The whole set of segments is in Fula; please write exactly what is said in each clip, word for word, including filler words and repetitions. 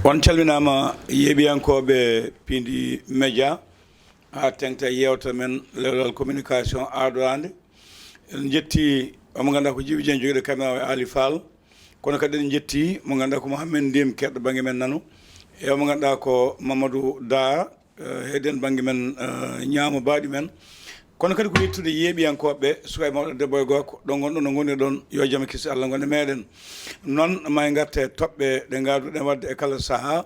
On calminaama, yeeɓiyankooɓe Piindi Média, haa teŋta yeewtere men lewlal communication aadoraande. En njetti omo ngannduɗaa ko Jibi Dieng jogiiɗo caméra o e Ali Fall. Kono kadi en njetti mo ngannduɗaa ko Mohamed Ndim keɗɗo bannge men nano. E omo ngannduɗaa ko Mamadou Da, eh, heeden bannge men, eh, ñaamo baaɗi men. Kono kadi ko yettude yeeɓiyankooɓe, suka e mawɗo, debbo e gorko, ɗo ngonɗon, no ngonirɗon, yo jam e kisal Allah ngon e meeɗen. Noon ma en ngarte toɓɓe ɗe ngaaduɗen waɗde e kala sahaa.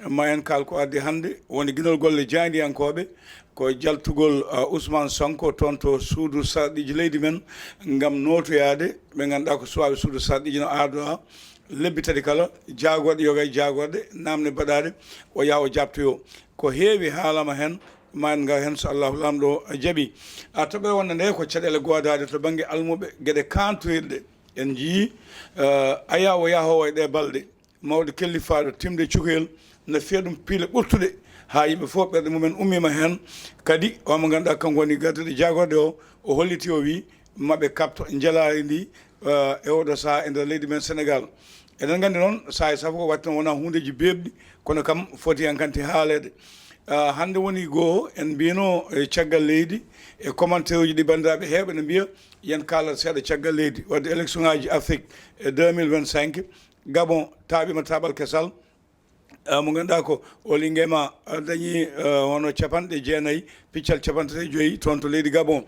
Ma en kaal ko addi hannde, woni ginol golle jaayndiyankooɓe, ko jaltugol, uh, Ousmane Sonko toon to suudu sarɗiiji leydi men, ngam nootoyaade ɓe ngannduɗaa ko suwaaɓe suudu sarɗiiji no aadoraa lebbi tati kala, jaagorɗe yoga e jaagorɗe, naamne baɗaaɗe, o yaha o jaabtoyoo. Ko heewi haalama heen, ma en ngar heen so Allahu Laamɗo jaɓi. A toɓɓere wonde nde ko caɗeele goodaaɗe to bannge almuɓe, geɗe kaantorirɗe. En njiyii, uh, ayaawo yahoowo e ɗee balɗe. Mawɗo kellifaaɗo timde cukalel, no fiya ɗum piile ɓurtuɗe, haa yimɓe fof ɓerɗe mumen ummiima heen. Kadi, o mo ngannduɗaa kanko woni gardiiɗo jaagorɗe o, o holliti o wii, maɓe kaɓto njelaari ndi, eh, e oɗo sahaa e nder leydi men Senegaal. Eɗen nganndi noon, sahaa e safo ko waɗti noon wonaa huundeeji beeɓɗi, kono kam foti hankanti haaleede. Ah, hannde woni goo, en mbiyno e caggal leydi, e commentaire uji ɗi banndiraaɓe heewɓe ne mbiya, yen kaalat seeɗa caggal leydi, waɗde élection ngaaji Afrique e deux mille vingt-cinq, Gabon taaɓiima taaɓal kesal. Ah, mo ngannduɗaa ko Oly Nguema, ah, dañi, ah, hono capanɗe jeenayi, piccal capanɗe tati e joyi toon to leydi Gabon.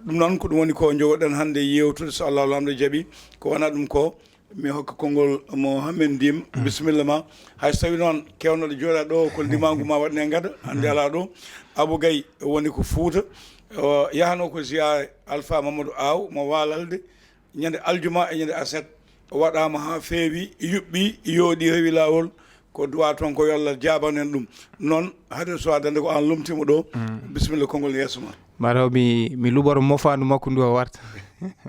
Ɗum noon ko ɗum woni ko njogoɗen hannde yeewtude, so Allahu Laamɗo jaɓi. Ko wona ɗum ko, mi hokka konngol Mohamed Ndim. Mm. Bisimilla ma. Hay so tawi noon keewnoɗo jooɗa ɗo ko ndimagu ma waɗne ngada, hannde alaa ɗo. Abou Gaye woni ko Fuuta. O yahano ko ziyaare Alpha Mamadou Aw mo Waalalde. Ñande aljuma e ñande aset waɗaama haa feewi, yuɓɓi, yooɗi, rewi laawol. Ko duwa toon ko yo Allah jaaban en ɗum. Noon, hade so adande ko aan lomtiima ɗo, mm, bisimilla, konngol yeeso ma. Mataw mi, mi luɓoro mofaandu makko ndu o warta.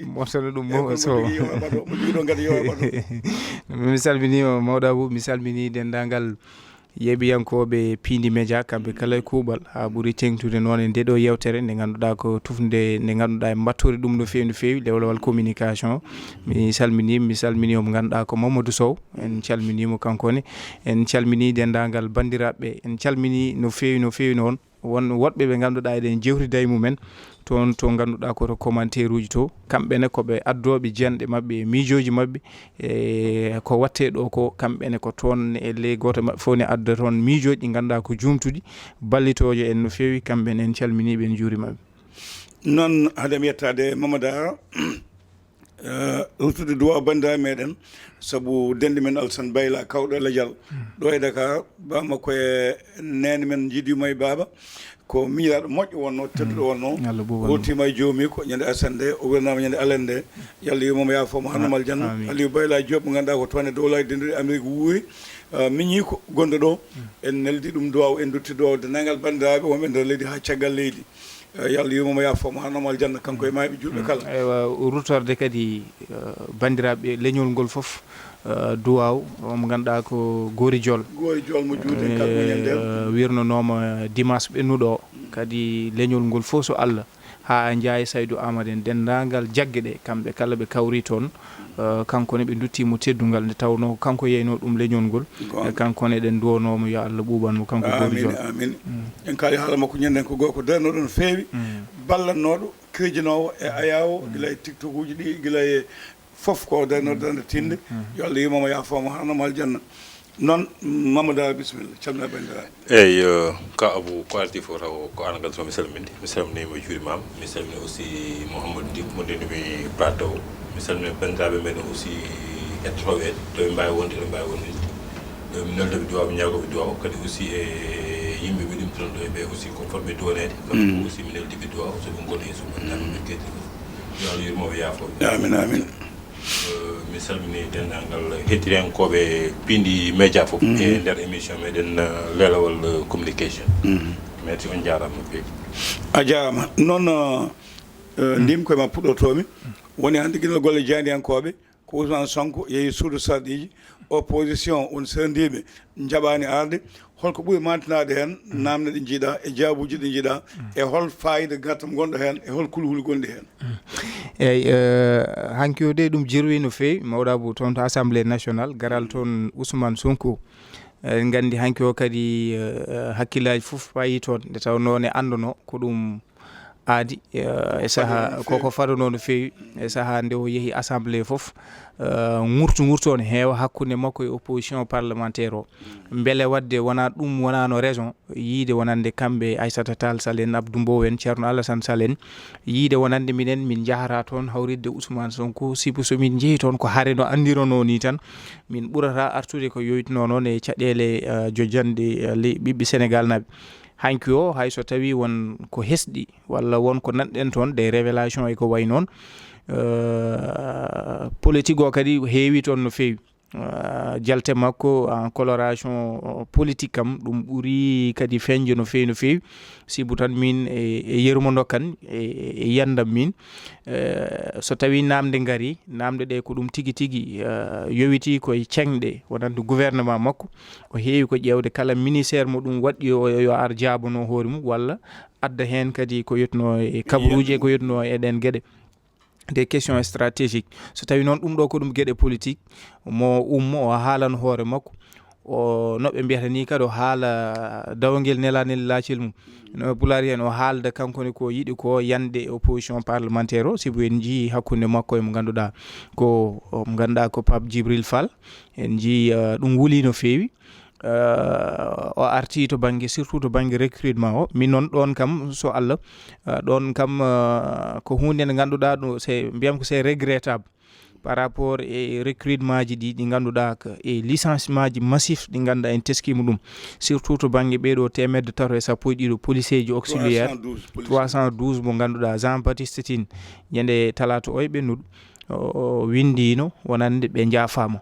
Moftana ɗum. Eyi, mo-, kono so mo jogii yo waɗo, mo jogii ɗo ngadi yo waɗo. Mi salminiima, mawɗo Abou, mi salminii denndaangal yeeɓiyankooɓe Piindi Média, kamɓe kala e kuuɓal, haa ɓuri teeŋtude noon e ndee ɗoo yeewtere nde ngannduɗaa ko tufnde, nde ngannduɗaa en mbaɗtori ɗum no feewi, no feewi, lewlewal communication. Mi salminii, mi salminii mo ngannduɗaa ko Mamadou Sow. En calminii mo kanko ne. En calminii denndaangal banndiraaɓe. En calminii no feewi, no feewi noon. Won woɗɓe ɓe ngannduɗaa eɗen jewtida e mumen toon to ngannduɗaa ko to commentaire uji to. Kamɓe ne ko ɓe addooɓe jiyanɗe maɓɓe e miijooji maɓɓe. E ko waɗtee ɗo ko, kamɓe ne ko toon e ley gooto maɓɓe fof ne adda toon miijooji ɗi ngannduɗaa ko juumtuɗi, ballitooje en no feewi. Kamɓe ne en calminii ɓe, en njuuriima ɓe. Noon, hade mi yettaade Mamadou Ara, eh, ruttude duwaaw banndiraaɓe meɗen, sabu denɗi men Alsan Bayla, kawɗo e lajal, ɗo e Dakar, ba makko e neene men njiidiima e baaba, ko miñiraaɗo moƴƴo wonno, tedduɗo wonno, Allah ɓuuɓano. Ruttiima e joomi ko ñande Alsan nde, o wirnaama ñande Alande nde, yo Allah yurmo mo, yaafo mo, harnamo aljanna. Amiin. Aliou Bayla Diop, mo ngannduɗaa ko toon e Dowlaaji Denduɗi Amérique wuuri, eh, miñiiko gonɗo ɗo, en neldi ɗum duwaaw, en dutti duwaaw denndaangal banndiraaɓe wonɓe nder leydi haa caggal leydi. Eh, yo Allah yurmo mo, yaafo mo, harnamo aljanna, kanko e maayɓe juulɓe kala. Mm, eywa, ruttorde kadi, eh, banndiraaɓe leñol ngol fof, eh, duwaaw, o mo ngannduɗaa ko Gori Jol. Gori Jol mo juulɗen kala, mo ñande. Eh, wirnanooma dimanche ɓennuɗo o. Kadi leñol ngol fof so Allah, haa Njaay Saydu Amadu en, denndaangal jagge ɗe, kamɓe kala ɓe kawri toon. Eh, kanko ne ɓe ndutti mo teddungal nde tawnoo ko kanko yeynoo ɗum leñol ngol. Goonga. Eh, kanko ne eɗen nduwanoo mo yo Allah ɓuuɓan mo kanko Gori Jol. Amiin, amiin. Mm. En kaali haala makko ñanden ko gorko darnooɗo no feewi, mm, ballannooɗo, kirjinoowo e ayaawo, mm, gila e TikTok uji ɗi, gila e fof ko darnooɗo darnde tinde. Mm. Yo Allah yurmo mo, yaafo mo, harnamo aljanna. Noon, Mamadou Dara, bisimilla, calmina banndiraaɓe. Eyyi, eh, ka Abou, ko arti fof taw ko aan ngal, so mi salminde. Mi salminiima, juurimaama. Mi salmini aussi Mouhamadou Ndim, mo ndenndumi plateau. Mi salmina banndiraaɓe men aussi hettotooɓe en, to ɓe mbaawi wonde, to ɓe mbaawi wonde. Eh, mi nelda ɓe duwaaw, mi ñaago ɓe duwaaw. Kadi aussi e yimɓe ɓe ɗum toon ɗo e ɓe aussi ko fotɓe duwaneede. Kamɓe fof aussi mi neldi ɓe duwaaw, so ɓe ngoni e suɓo, ɓe keedi. Yo Allah yurmo ɓe, yaafo ɓe. Amiin, amiin. Eh, mi salmini denndaangal heɗiyankooɓe Piindi Média fof, mhm, e nder émission meɗen, eh, Leelawal, eh, Communication. Mhm. Merci, on njaaraama no feewi. A jaaraama. Noon, eh, eh, mhm, ndim koye ma puɗɗortoomi. Woni hannde ginol golle jaayndiyankooɓe, ko Ousmane Sonko yehi suudu sarɗiiji, opposition woni seerndiiɓe njaɓaani arde. Holko ɓuri maantinaade heen, mm, naamne ɗe njiiɗaa e jaabuuji ɗi njiiɗaa, mm, e hol faayida gartam ngonɗo heen, e hol kulhuli gonɗi heen? Mm. Eeyi, eh, hanki o de ɗum jirwi no feewi, mawɗo Abou, toon to Assemblée nationale, garal toon Ousmane Sonko, Eɗen nganndi hanki o kadi, eh, hakkillaaji fof payi toon, nde tawnoo ne anndanoo ko ɗum aadi, eh, e sahaa, ko, ko fadonoo no feewi, e sahaa nde o yehi assemblée fof, eh, ŋurtu ŋurtu on heewa hakkunde makko e opposition parlementaire o. Mbele waɗde wonaa ɗum, wonaano raison, yiide wonande kamɓe Aissata Tall Sall en, Abdou Mbow en, Thierno Alassane Sall en, yiide wonande minen, min njahata toon hawritde Ousmane Sonko, sibu so min njehi toon ko hare no anndironoo ni tan, min ɓurata artude ko yowitinoo noon e caɗeele, eh, jojanɗe, eh, le-, ɓiɓɓe Senegal naɓe. Hanki o, hay so tawii won ko hesɗi walla won ko nanɗen toon, des révélations e ko wayi noon, eh, politique o kadi heewi toon no feewi. Eh, jalte makko en coloration, eh, politique kam, ɗum ɓuri kadi feeñde no feewi, no feewi. Sibu tan min e, e yermando kan, e, e yiyandam min, eh, so tawii naamnde ngarii, naamnde ɗe ko ɗum tigi tigi, eh, yowitii koye ceŋɗe wonande gouvernement makko, o heewi ko ƴeewde kala ministère mo ɗum waɗɗi o, yo ar jaabanoo hoore mum, walla adda heen kadi ko yotnoo e kabaruuji e ko yotnoo e ɗeen geɗe, des questions stratégiques. So tawii noon ɗum ɗo ko ɗum geɗe politique, mo ummo o haalana hoore makko, o, no ɓe mbiyata ni kadi, o haala dawangel nela nel laacel mum. No Pulaar en, o haalda kanko ne ko yiɗi ko yande opposition parlementaire o, sibu en njii hakkunde makko e mo ngannduɗaa ko, mo ngannduɗaa ko Pape Djibril Fall. En njii, eh, ɗum wuli no feewi. Eh, o arti to bannge, surtout to bannge recrutement o. Min noon ɗoon kam, so Allah, eh, ɗoon kam, eh, ko huunde nde ngannduɗaa ɗum, c'est, mbiyam ko c'est regrettable par rapport e recrutement ji ɗi, ɗi ngannduɗaa ko e licenciement ji massif ɗi ngannduɗaa en teskiima ɗum, surtout to bannge ɓee ɗo teemedde tato e sappo e ɗiɗo policier ji auxiliaire, trois cent douze, mo ngannduɗaa Jean Baptiste Tine, ñande talaata o e ɓennuɗo, o, o winndiino wonande ɓe njaafaama,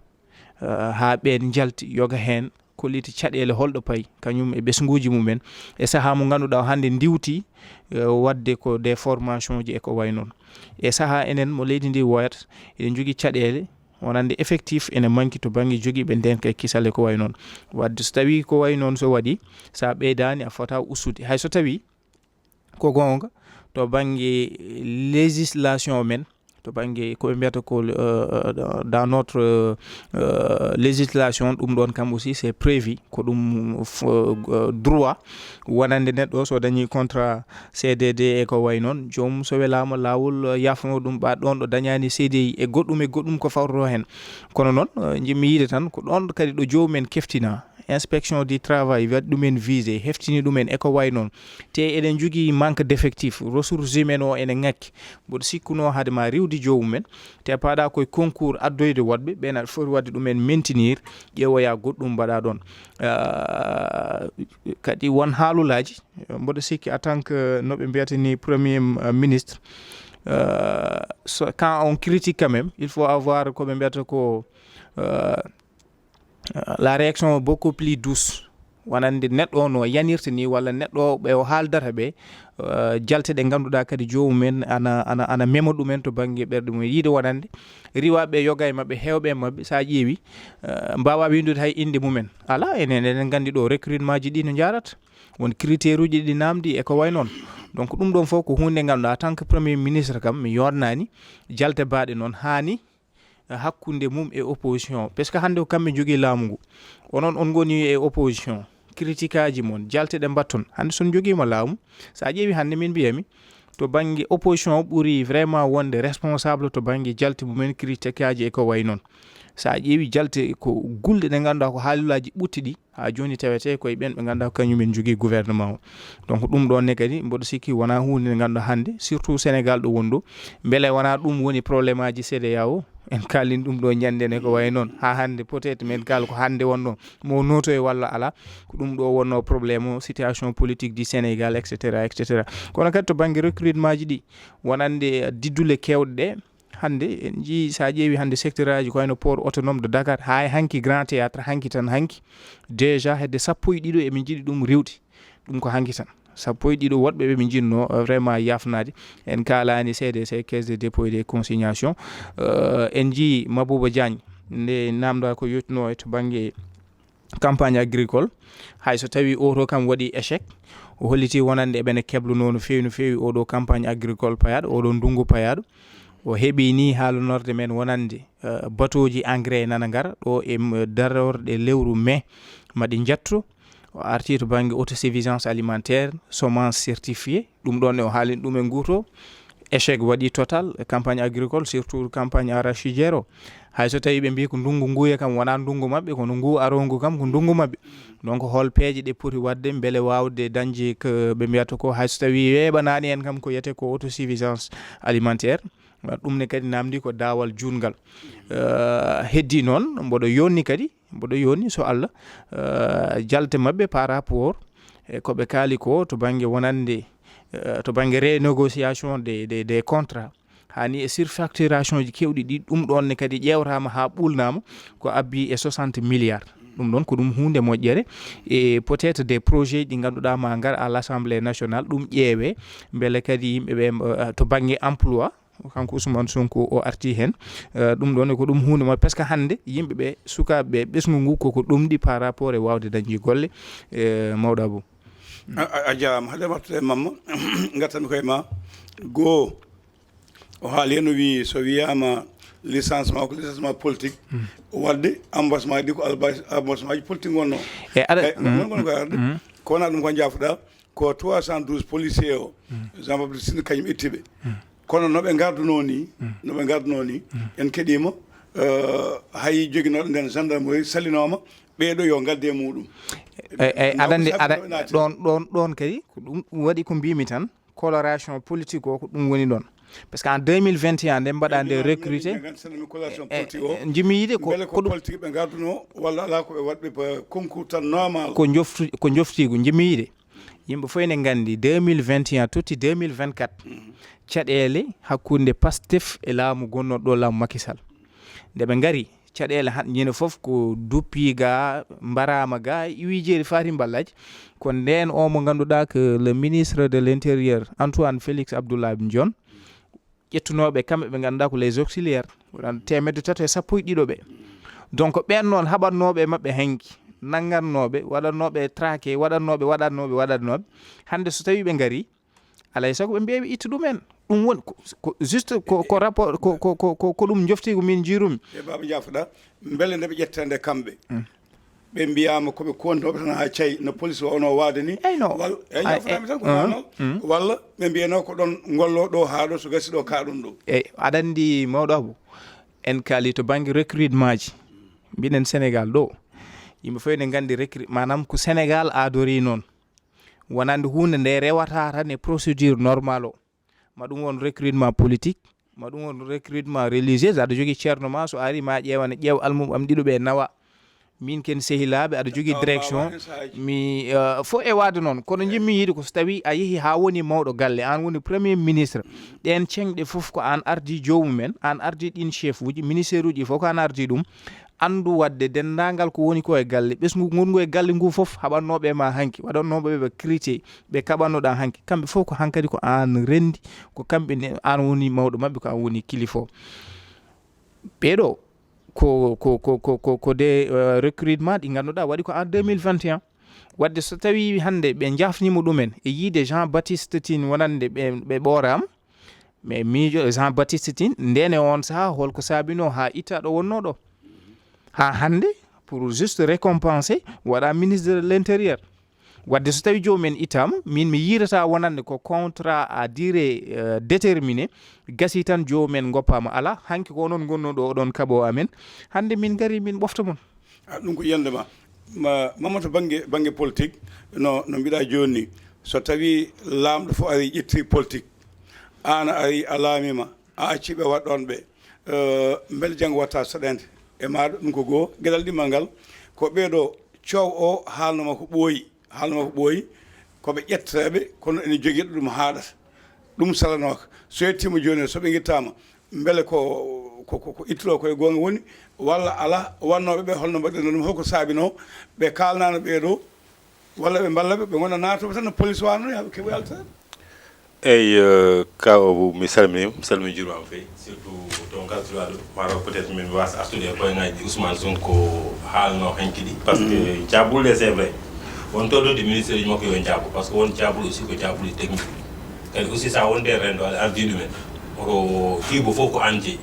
eh, haa ɓeen njalti yoga heen, kolliti caɗeele holɗo payi, kañum e ɓesnguuji mumen, e sahaa mo ngannduɗaa o hannde ndiwti, eh, waɗde ko des formations ji e ko wayi noon. E sahaa enen mo leydi ndi woyata, eɗen njogii caɗeele, wonande effectif ene manki to bannge jogiiɓe ndeen kay kisal e ko wayi noon. Waɗde so tawii ko wayi noon so waɗi, so a ɓeydaani a fota ustude. Hay so tawii ko goonga, to bannge législation men, to bannge ko ɓe mbiyata ko, euh, dans notre, euh, euh, législation, ɗum ɗoon kam aussi c'est prévu, ko ɗum f-, euh, droit wonande neɗɗo so dañi contrat C D D e ko wayi noon, joomum so welaama laawol, euh, yaafno ɗum ɓa ɗoon ɗo dañaani C D I e goɗɗum e goɗɗum ko fawtoto heen. Kono noon, euh, njiɗmi yiide tan ko ɗoon kadi ɗo joomum en keftina, inspection du travail waɗi ɗum en visé, heftini ɗum en e ko wayi noon. Te eɗen njogii manque d'effectif, ressources humaines o ene ŋakki. Mboɗo sikkunoo hade ma riiwde joomum en, te paaɗa koye concours addoyde woɗɓe, ɓeen aɗa foti waɗde ɗum en maintenir, ƴeewoya goɗɗum mbaɗa ɗoon. Ah, kadi won haalulaaji, mboɗo sikki en tant que no ɓe mbiyata ni premier, euh, ministre, euh, so, quand on critique quand même, il faut avoir ko ɓe mbiyata ko, euh, la réaction beaucoup plus douce. Wonande neɗɗo o no yanirta ni, walla neɗɗo ɓe o haaldata ɓe, eh, jalte ɗe ngannduɗaa kadi joomum en ana, ana, ana mema ɗum en to bannge ɓerɗe mum en. Yiide wonande riiwaaɓe yoga e maɓɓe, heewɓe e maɓɓe, so a ƴeewi, eh, mbaawaa winndude hay innde mum en. Alaa, enen eɗen nganndi ɗo recrutement ji ɗi no njaarata. Won critère uji ɗi naamndi e ko wayi noon. Donc ɗum ɗoon fof ko huunde nde ngannduɗaa, en tant que premier ministre kam, mi yooɗnaani jalte baaɗe noon haani hakkunde mum e opposition, parce que hannde ko kamɓe njogii laamu ngu, onon on ngoni e opposition, critique aji mon, jalte ɗe mbatton. Hannde so on njogiima laamu, so a ƴeewi hannde min mbiyami, to bannge opposition o ɓuri vraiment wonde responsable to bannge jalte mumen, critique aji e ko wayi noon. So a ƴeewi jalte ko gulɗe ɗe ngannduɗaa ko haalulaaji ɓuttiɗi, haa jooni tawetee koye ɓeen ɓe ngannduɗaa ko kañum en njogii gouvernement o. Donc ɗum ɗoon ne kadi mboɗo sikki wonaa huunde nde ngannduɗaa hannde, surtout Sénégal ɗo woni ɗo, mbele wonaa ɗum woni problème aji C D A O? En kaalin ɗum ɗo ñande ne ko wayi noon. Haa hannde peut-être men kaal ko hannde wonno mo nootoye walla alaa, ko ɗum ɗo wonno problème o, situation politique du Sénégal, et cetera, et cetera. Kono kadi to bannge recrutement ji ɗi, wonande diddule keewɗe ɗe, hannde en njii, so a ƴeewi hannde secteur aji ko wayno port autonome de Dakar, haa e hanki Grand Théâtre, hanki tan hanki, déjà hedde sappo e ɗiɗo emin njiɗi ɗum riiwde. Ɗum ko hanki tan. Sappo e ɗiɗo woɗɓe ɓe min njiɗno, euh, vraiment yaafnaade. En kaalaani C D C, Caisse de dépôt et de consignation. Euh, en njii Mabouba Diagne, nde naamndaa ko yottinoo e to bannge campagne agricole. Hay so tawii oto kam waɗi échec, o holliti wonande eɓene keblunoo no feewi, no feewi oɗo campagne agricole payaaɗo, oɗo ndunngu payaaɗo. O heɓi ni haalunorde men wonande, eh, batooji engrais nana ngara ɗo e m-, darorɗe lewru mai, maɗi njatto. O arti to bannge autosuffisance alimentaire, semence certifiée, ɗum ɗon o haalin ɗum e nguto. Échec waɗi total e campagne agricole, surtout campagne arachidière o. Hay so tawi ɓe mbi ko ndungu nguya kam wona ndungu maɓɓe, kono ngu arongu kam ko ndungu maɓɓe. Donc hol peeje ɗe poti waɗde mbele wawde dañde ko ɓe mbiyata ko, hay so tawi weeɓanaani en kam ko yiyete ko autosuffisance alimentaire, ɗum ne kadi namdi ko daawal juutngal. Eh, heddi noon, mboɗo yonni kadi, mboɗo yonni so Allah, eh, jalte maɓɓe par rapport e ko ɓe kaali ko to bannge wonande, eh, to bannge renégociation des, des, des contrats. Hani e surfacturation ji kewɗi ɗi, ɗum ɗon ne kadi ƴeewtaama haa ɓulnaama, ko abbi e soixante milliards. Ɗum ɗon ko ɗum huunde moƴƴere. E peut-être des projets ɗi ngannduɗaa ma ngar à l'Assemblée nationale, ɗum ƴeewe, mbele kadi yimɓe ɓe, eh, to bannge emploi, kanko Ousmane Sonko o arti heen. Eh, ɗum ɗon ko ɗum huunde mo, parce que hannde yimɓe ɓe, sukaaɓe ɓe, ɓesngu ngu koko ɗomɗi par rapport e waawde dañde golle, eh, mawɗo Abou. A, a, a jaaraama. Hade wattude Mamma, ngartanmi koye ma. Goo, o haali heen, o wii, so wiyaama licenciement, ko licenciement politique, waɗde embauchement ɗi ko alba-, embauchement ji politique wonno. E aɗa Kay, non, non, non, ko arde. Ko wonaa ɗum ko njaafuɗaa, ko trois cent douze policier o, Jean Baptiste Tine kañum itti ɓe. Kono no ɓe ngardunoo ni, no ɓe ngardunoo ni, en keɗiima, eh, hay joginooɗo nden gendarmerie salinooma, ɓeeɗo yo ngadde e muɗum. Eyi, eyi, aɗa anndi, aɗa, ɗon, ɗon, ɗon kadi, ko ɗum waɗi ko mbimi tan, coloration politique o ko ɗum woni ɗon. Parce que en deux mille vingt et un, nde mbaɗa nde recruté, coloration politique o, eh, eh, jimi yiide ko, mbele ko ko ɗum politique ɓe ngardunoo, walla alaa ko ɓe waɗɓe ba concours tan normal. Ko joftu-, ko joftiigu, jimi yiide. Yimɓe fof ene nganndi deux mille vingt et un totti deux mille vingt-quatre. Caɗeele hakkunde Pastef e laamu gonnooɗo ɗo, laamu Macky Sall. Nde ɓe ngari, caɗeele han-, ñande fof ko duppii ga, mbaraama ga, iwi jeeri faati mballaaji. Ko ndeen o mo ngannduɗaa que le ministre de l'Intérieur, Antoine Félix Abdoulaye Diome, ƴettunooɓe kamɓe ɓe ngannduɗaa ko les auxiliaires, wonande teemedde tato e sappo e ɗiɗo ɓe. Donc ɓeen noon haɓatnooɓe e maɓɓe hanki, nanngannooɓe, waɗannooɓe traqué, waɗannooɓe, waɗannooɓe, waɗannooɓe. Hannde so tawii ɓe ngarii, alaa e sago ɓe mbiya ɓe itta ɗum en. Ɗum woni ko, ko juste ko, ko rapport, ko, ko, ko, ko, ko ɗum njoftii ko min njiirumi. E Baaba Jaafuɗa, mbele nde ɓe ƴettande kamɓe? Ɓe mbiyaama ko ɓe konnooɓe tan haa cayi, no police o wonoo waade ni. Eyyi, no. Wal-, eyyi, Ay, a faami tan ko eh, noon, mm. Walla ɓe mbiyanoo ko ɗon ngolloo ɗo haa ɗo, so gasi ɗo kaa ɗum ɗo. Eyyi, aɗa anndi mawɗo Abou, en kaali to bannge recrutement ji. Mbiɗen Sénégal ɗo, yimɓe fof ene nganndi recru-, maanaam ko Sénégal aadori noon. Wonande huunde nde rewata tan e procédure normal o. Ma ɗum won recrutement politique, ma ɗum won recrutement religieuse, aɗa jogii ceerno ma, so ari ma ƴeewane, ƴeew almum am ɗiɗo ɓe nawa. Min ken sehilaaɓe, aɗa jogii direction, mi, eh, fof e waade noon. Kono njimmi yiide ko so tawi a yehi haa woni mawɗo galle, aan woni premier ministre. Ɗeen ceŋɗe fof ko aan ardii joomum en, aan ardii ɗiin chef uji, ministère uji fof ko aan ardii ɗum. Anndu waɗde denndaangal ko woni ko e galle, ɓesngu ngongu e galle ngu fof, haɓannooɓe ma hanki, waɗannooɓe ɓe crité, ɓe kaɓannoɗaa hanki, kamɓe fof ko hankadi ko aan renndi, ko kamɓe ne, aan woni mawɗo maɓɓe, ko aan woni kilifa o. Ɓeeɗo ko, ko, ko, ko, ko, ko des, euh, recrutement ɗi ngannduɗaa waɗi ko en deux mille vingt et un. Waɗde so tawii hannde ɓe njaafniima ɗumen e yiide Jean Baptiste Tine wonande ɓe, ɓe ɓooraama, mais miijo Jean Baptiste Tine, ndeen e oon sahaa, holko saabinoo haa itta ɗo wonnoo ɗo? Haa hannde, pour juste récompenser, waɗa ministre de l'Intérieur. Waɗde so tawii joomum en ittaama, min mi yiidata wonande ko contrat à durée, euh, déterminée, gasii tan joomum en ngoppaama. Alaa, hanki ko onon ngonnoo ɗo, oɗon kaɓoo amen. Hannde min ngarii, min ɓofta mon. A, ɗum ko yiyannde ma. Ma, Mamma, to bannge, bannge politique, no, no mbiɗa jooni ni, so tawii laamɗo fof ari ƴetti politique, aan a ari a laamiima, a acci ɓe waɗ ɗoon ɓe, eh, mbele janngo waɗta saɗeende e maaɗa? Ɗum ko goo. Geɗal ɗimmal ngal, ko ɓeeɗo coow o haalno ma ko ɓooyi, haalno ma ko ɓooyi, ko ɓe ƴetteeɓe, kono ene jogii ɗo ɗum haaɗata. Ɗum salanooka. So yettiima jooni, so ɓe ngittaama, mbele ko, ko, ko, ko ittuɗo ko e goonga woni, walla alaa? Wannooɓe ɓe, holno mbaɗirno ɗum? Holko saabinoo ɓe kaalnaano ɓee ɗoo? Walla ɓe mballa ɓe, ɓe ngona naatooɓe tan no police waano, yaaɓe keɓoyal tan? Eyi, eh, kaw Abou, mi salminiima, mi salmini juurmaama feewi, surtout to ngartirɗaa ɗo. Mataw peut-être min mi waasa artude e poyŋaaji ɗi Ousmane Sonko haalno hanki ɗi, parce que jaabulɗe, c'est vrai, won to ɗo ɗi ministère uji makko yo jaabu, parce que won jaabulɗe aussi ko jaabulɗe technique. Kadi aussi, so a wonde e renndo, aɗa ardii ɗumen. Ko hiibo fof ko aan jeyi.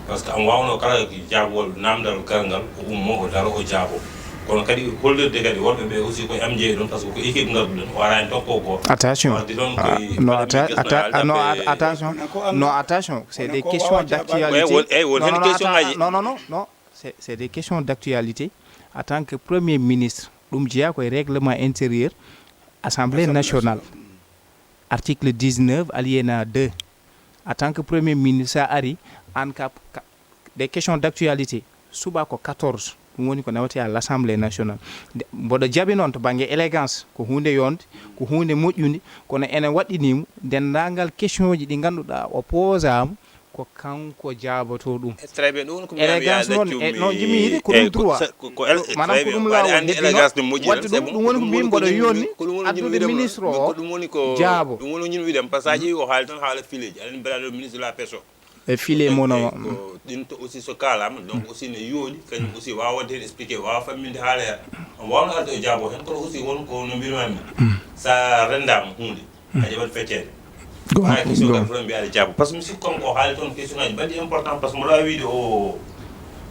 Par ce que omo waawnoo kala jaabowol naamndal garngal, o ummoo, o daro, o jaaboo. Kono kadi hollirde kadi wonɓe ɓe aussi ko e am jeyi ɗoon, par ce que ko équipe ngarduɗen, o araani tan ko gooto. Attention. O ardi toon ko e no, atta- atta- no, at- attention. No, attention, c'est des questions d'actualité. Eyi, won heen question ngaji. Non, non, non, non, non. C'est c'est des questions d'actualité. En tant que premier ministre, ɗum jeyaa ko e règlement intérieur, assemblée nationale, article dix-neuf, alinéa deux. En tant que premier ministre, sa ari, an ka, ka- des questions d'actualité, suba ko quatorze, ɗum woni ko nawete à l'Assemblée nationale. Nde- mboɗo jaɓi noon to bannge élégance, ko huunde yonde, ko huunde moƴƴunde, kono ene waɗɗinimo denndaangal question ji ɗi ngannduɗaa o posaama, ko kanko jaabotoo ɗum. Très bien, ɗum woni ko mi élégance noon, e non, jimi yiide ko ɗum droit. Maanaam ko ɗum laawo heddi noon. Waɗde ɗum, ɗum woni ko mbimi mboɗo yonni addude ministre o jaabo. Ɗum woni ko ñin wiɗen, par ce que a ƴeewi o haali tan haala fileeji, aɗa mbiɗa ɗo ministre de la pêche o. E file mono. Ɗin to aussi so kaalama, donc aussi ne yooɗi, kañum aussi waawa waɗde heen expliqué, waawa famminde haala heen. Omo waawno arde o jaabo heen, kono aussi won ko no mbirmami. Sa renndama huunde, a jaɓat feccere. Go- Wona question go- kam fof mbiyaade jaabo. Par ce que mi sikki kanko o haali toon question ngaji mbaɗi important, par ce que mboɗo waawi wiide o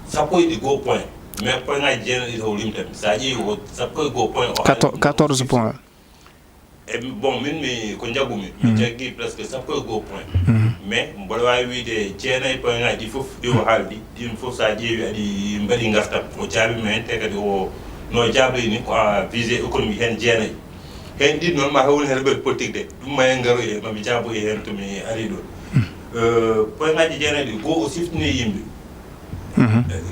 sappo e ɗiɗi goo point. Mais point ngaji jeenayi ɗi taw limtami. Sa ƴeewi o sappo e goo point o haali. Quator- quatorze points. E bon, min mi ko njagumi, mi jaggi presque sappo e goo point. Mais mboɗo waawi wiide jeenayi point ngaji ɗi fof ɗi o haaldi, ɗin fof sa ƴeewi aɗi mbaɗi ngartam. O jaabi ma heen, te kadi o no jaabri ni ko a visé économie heen jeenayi. Heen ɗin noon ma hewni heen ɓe politique de. Ɗum ma en ngaroy e, ma mi jaabo e heen to mi ari ɗo. Euh, point ngaji jeenayi ɗi, goo o siftini yimɓe.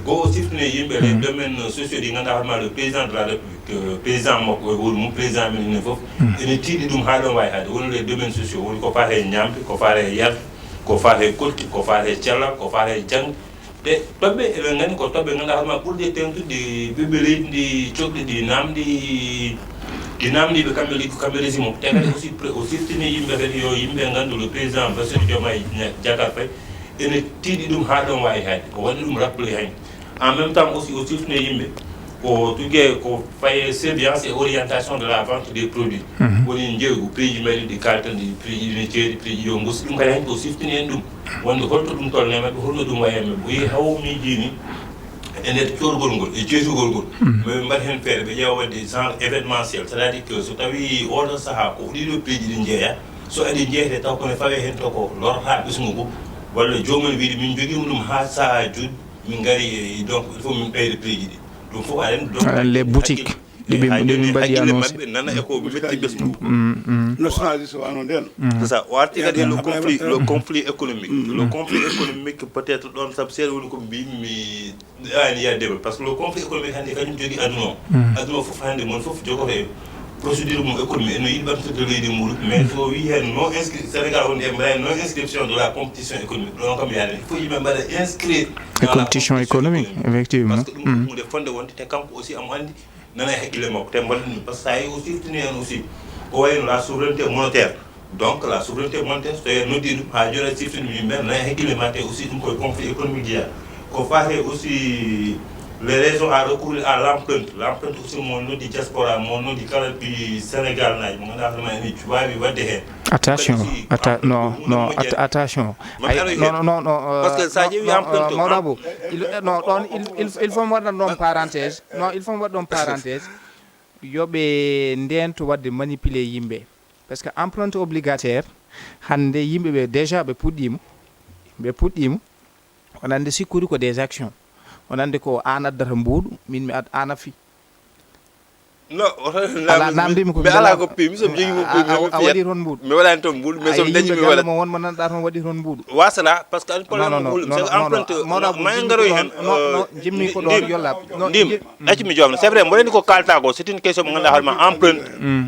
Goo o siftini yimɓe les domaines sociaux ɗi ngannduɗaa hoore ma le président de la république, euh, président makko e hoore mum, président men enen fof. Ene tiiɗi ɗum haa ɗon waawi haade. Woni les domaines sociaux, woni ko faati e ñaamde, ko faati e yarde, ko faati e koɗki, ko faati e cellal, ko faati e jaŋde. Ɗe toɓɓe, eɗen nganndi ko toɓɓe ngannduɗaa hoore ma ɓurɗe teeŋtude ɓiɓɓe leydi ndi, coɓɗi ɗi naamndi, ɗi naamndi ɓe kamɓe leydi, kamɓe régime o. Te kadi aussi pré- o siftini yimɓe kadi yo yimɓe nganndu le président Bassirou Diomaye Diakhar Faye ene tiiɗi ɗum haa ɗon waawi haade. O waɗi ɗum rappelé hannde. En même temps aussi o siftini yimɓe ko tuggee ko faye surveillance et orientation de la vente des produits. Woni njeeygu prix ji mari ɗi kalten ɗi, prix ji ne ceeɗi, prix ji yo ngosi. Ɗum kadi hannde o siftini en ɗum. Wonde holto ɗum tolnii e maɓɓe, holno ɗum wayi e maɓɓe. O yehi hawo miijii ni e nder coorgol ngol, e jeesugol ngol. Maɓe mbaɗa heen feere, ɓe ƴeewa waɗde genre événementiel. C'est-à-dire que so tawii oɗon sahaa ko ɗiɗo prix ji ɗi njeeya, so aɗi njeeyte taw kono fawee heen to ko lorata ɓesngu ngu, walla joomum wiide min njogiima ɗum haa sahaa juut, min ngari, donc il faut min ɓeyda prix ji ɗi. Ɗum fof aɗen, donc, aɗen les boutiques. Ɗi ɓe- ɗi ɓe mbaɗi annoncé. Maɓɓe nana e ko metti ɓesngu. Nationaliste wano nden. C'est ça. O arti kadi le conflit, le conflit économique. Le conflit économique peut-être ɗon sabu seeɗa woni ko mbimi ani yaade débat. Par ce que le conflit économique hannde kañum jogii aduna o. Aduna o fof hannde mon fof jogoto e procédure mum économique, eno yiɗi ɓamtude leydi muɗum. Mais so o wii heen non inscrit, Sénégal woni e mbaɗa non inscription de la compétition économique. Ɗon kam yaade il faut yimɓe mbaɗa inscrit dans la compétition économique, effectivement. Parce que ɗum ko huunde fonde wonde te kanko aussi amo anndi nana e hakkille makko, te mbaɗen ɗum. Par ce que sa yehi o siftini en aussi, ko wayno la souveraineté monétaire. Donc la souveraineté monétaire, so tawi en noddi ɗum, haa jooni a siftini ɗum yimɓe, nana e hakkille ma, te aussi ɗum koye conflit économique jeyaa. Ko faate aussi les raisons à recourir à l'empreinte. L'empreinte aussi mo noddi diaspora, mo noddi kala ɓi Sénégal naaji, mo ngannduɗaa hoore ma ene waawi waɗde heen. Attention, atta- non, non, atta- attention. Ay, non, non, non, non, euh, parce que sa ƴeewi empreinte, mawɗo Abou, il- eh, non, ɗon il- il- il faut mi waɗan ɗon parenthèse. Non, il faut mi waɗa ɗon parenthèse. Yo ɓe ndento waɗde manipuler yimɓe. Parce que empreinte obligataire, hannde yimɓe ɓe déjà ɓe puɗɗiima. Ɓe puɗɗiima. On anndi sikkude ko des actions. On anndi ko aan addata mbuuɗu, min mi ad- aan affi. No, ala namdimi ko mi ala ko pi mi so mi jogi mo pi mi a waɗi toon mbuuɗu. Mi waɗani toon mbuuɗu mais so mi dañi mi waɗa mo wonmo nanɗa toon waɗi toon mbuuɗu. Wasala, parce que an problème ko hulum c'est empreinte. Mawɗa ma en ngaroy heen. Jimmi ko ɗon yolla. Ndim. Acci mi jomna, c'est vrai, mboɗo anndi ko kalta ko c'est une question mo ngannduɗaa hoore ma empreinte.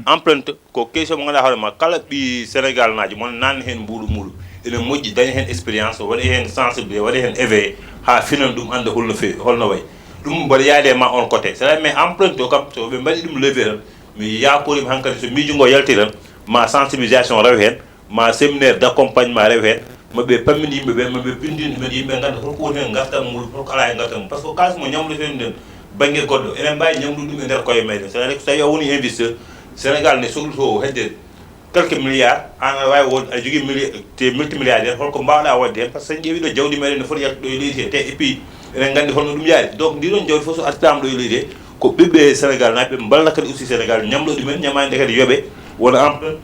Empreinte ko question mo ngannduɗaa hoore ma kala ɓi Sénégal naajo mon nan heen mbuuɗu muɗum. Ene moƴƴi daña heen expérience, waɗa heen sensibilisé, waɗa heen éveillé haa finan ɗum annda holno feewi, holno wayi. Ɗum mboɗo yaade ma on côté. C'est-à-dire mais empreinte o kam so ɓe mbaɗi ɗum levé tan, mi yaakoriima hankadi so miijo ngo yalti tan ma sensibilisation rew heen, ma séminaire d'accompagnement rew heen, ma ɓe pammin yimɓe ɓe, ma ɓe pinndin ɗumen yimɓe ngannda holko woni heen ngartam mum, holko alaa e ngartam mum. Par ce que kaalis mo ñamloten nden bannge goɗɗo, enen mbaawi ñamlude ɗum e nder koye meɗen. C'est-à-dire so tawi a woni investisseur, Sénégal nde sohli to hedde Quelques milliards, an aɗa waawi won, aɗa jogii milliard, te multimilliardaire, holko mbaawɗaa waɗde heen? Par ce que so en ƴeewii ɗo jawdi meeɗen no foti yaltude ɗo e leydi he, te et puis eɗen nganndi holno ɗum yaari. Donc ndii ɗoon jawdi fof so artiraama ɗo e leydi he, ko ɓiɓɓe Sénégal naaɓe, ɓe mballa kadi aussi Sénégal, ñamlo ɗumen, ñamaande kadi yoɓe, wona empreinte.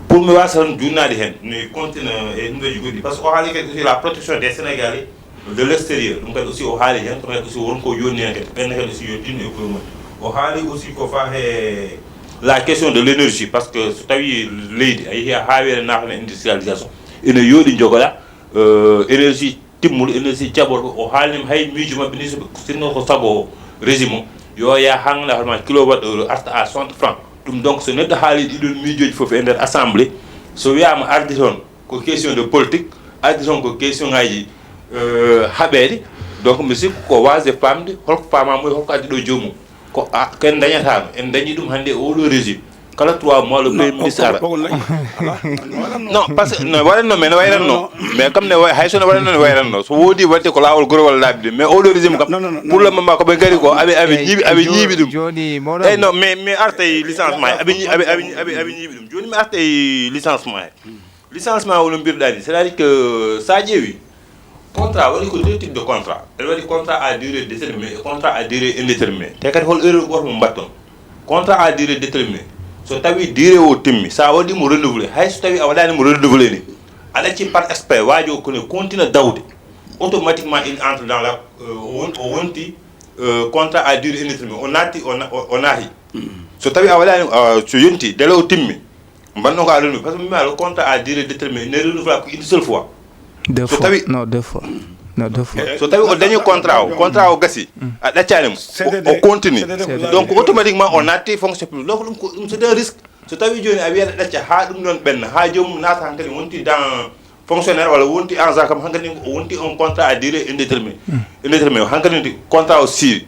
Pour mi waasa tan juutnaade heen, mi continue e ɗum ɗooji goɗɗi. Par ce que o haali kadi aussi la protection des Sénégalais de l'extérieur. Ɗum kadi aussi o haali heen, kono kadi aussi won ko yoni heen kadi. Ɓen kadi aussi yo tinno e koye mum. O haali aussi ko faa he la question de l'énergie, par ce que so tawii leydi, a yehii a haaweere naatana industrialisation, ene yooɗi njogoɗaa, euh, énergie timmuɗo, énergie jaɓorɗo. O haalnii hay miijo maɓɓe ni, so ɓe, sinno ko sago régime o, yo yaa hannde hoore ma kilowatt heure arta à soixante francs. Ɗum donc so neɗɗo haali ɗiɗon miijooji fof e nder assemblée, so wiyaama ardi toon ko question de politique, ardi toon ko question ngaji, euh, haɓeede. Donc mi sikku ko waasde faamde holko faamaama e holko addi ɗo joomum. Ko a, ko en dañataano, en dañii ɗum hannde e oɗo régime. Kala trois mois le premier ministre ara. Non, parce que no waɗatno, mais no wayratno. Mais kam ne way, hay so no waɗatno, no wayratno. So woodi waɗde ko laawol goro walla laabi ɗi. Mais oɗo régime kam, pour le moment ko ɓe ngari ko, aɓe, aɓe ñiiɓi, aɓe ñiiɓi ɗum. Joni, moɗon. Eyyi, non, mais, mais arta e licenciement he, aɓe ñi-, aɓe, aɓe, aɓe, aɓe ñiiɓi ɗum. Joni mi arta e licenciement he. Licenciement o no mbirɗaa ni, c'est-à-dire que sa ƴeewi, contrat waɗi ko deux types de contrat. Ene waɗi contrat à durée déterminée et contrat à durée indéterminée. Te kadi hol erreur gooto mo mbaɗton? Contrat à durée déterminée, so tawi durée o timmi, sa waɗi mo renouvelé, hay so tawi a waɗani mo renouvelé ni, a ɗacci par exprès, waajo o kono continue dawde, automatiquement il entre dans la, euh, o won-, o wonti, euh, contrat à durée indéterminée. O naatti, o na-, o, o naati. So tawi a waɗani, euh, so yonti, délai o timmi, mbanno ko a renouvelé, parce que mi wiima le contrat à durée déterminée ne renouvelable qu'une seule fois. Deux fois. Non, deux fois. Non, deux fois. So tawi o dañi contrat o, contrat o gasi, a ɗaccani mo, o, o continue. Donc automatiquement o naatti fonction publique. Donc ɗum ko, ɗum c'est un risque. So tawi joni a wiyat a ɗacca ha ɗum ɗon ɓenna, ha joomum naata hankadi wonti dans fonctionnaire walla wonti agent kam, hankadi o wonti un contrat à durée indéterminée. Indéterminée, hankadi contrat o siiri.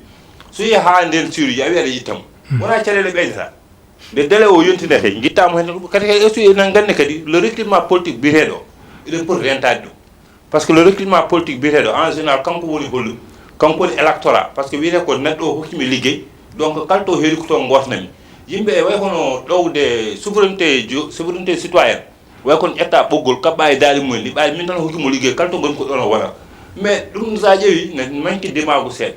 So yehi ha nden siiri, a wiyat a itta mo. Wona caɗeele ɓeydata. Nde délai o yontinetee, ngittaamo heen ɗum. Kadi kadi aussi enen nganndi kadi le recrutement politique biyeteeɗo, eɗen poti rentaade ɗum. Par ce que le recrutement politique biyeteeɗo en général kanko woni holɗum? Kanko woni électorat. Par ce que wiyetee ko neɗɗo o hokkimi liggey, donc kala to heedi ko toon ngootanami. Yimɓe e way kono ɗowde souveraineté jo-, souveraineté citoyenne. Way kono ƴetta ɓoggol kaɓɓa e daali mumen ni, ɓaade min tan hokkimo liggey, kala to ngoni ko ɗon o wonata. Mais ɗum sa ƴeewi ne manque dimaagu seeɗa.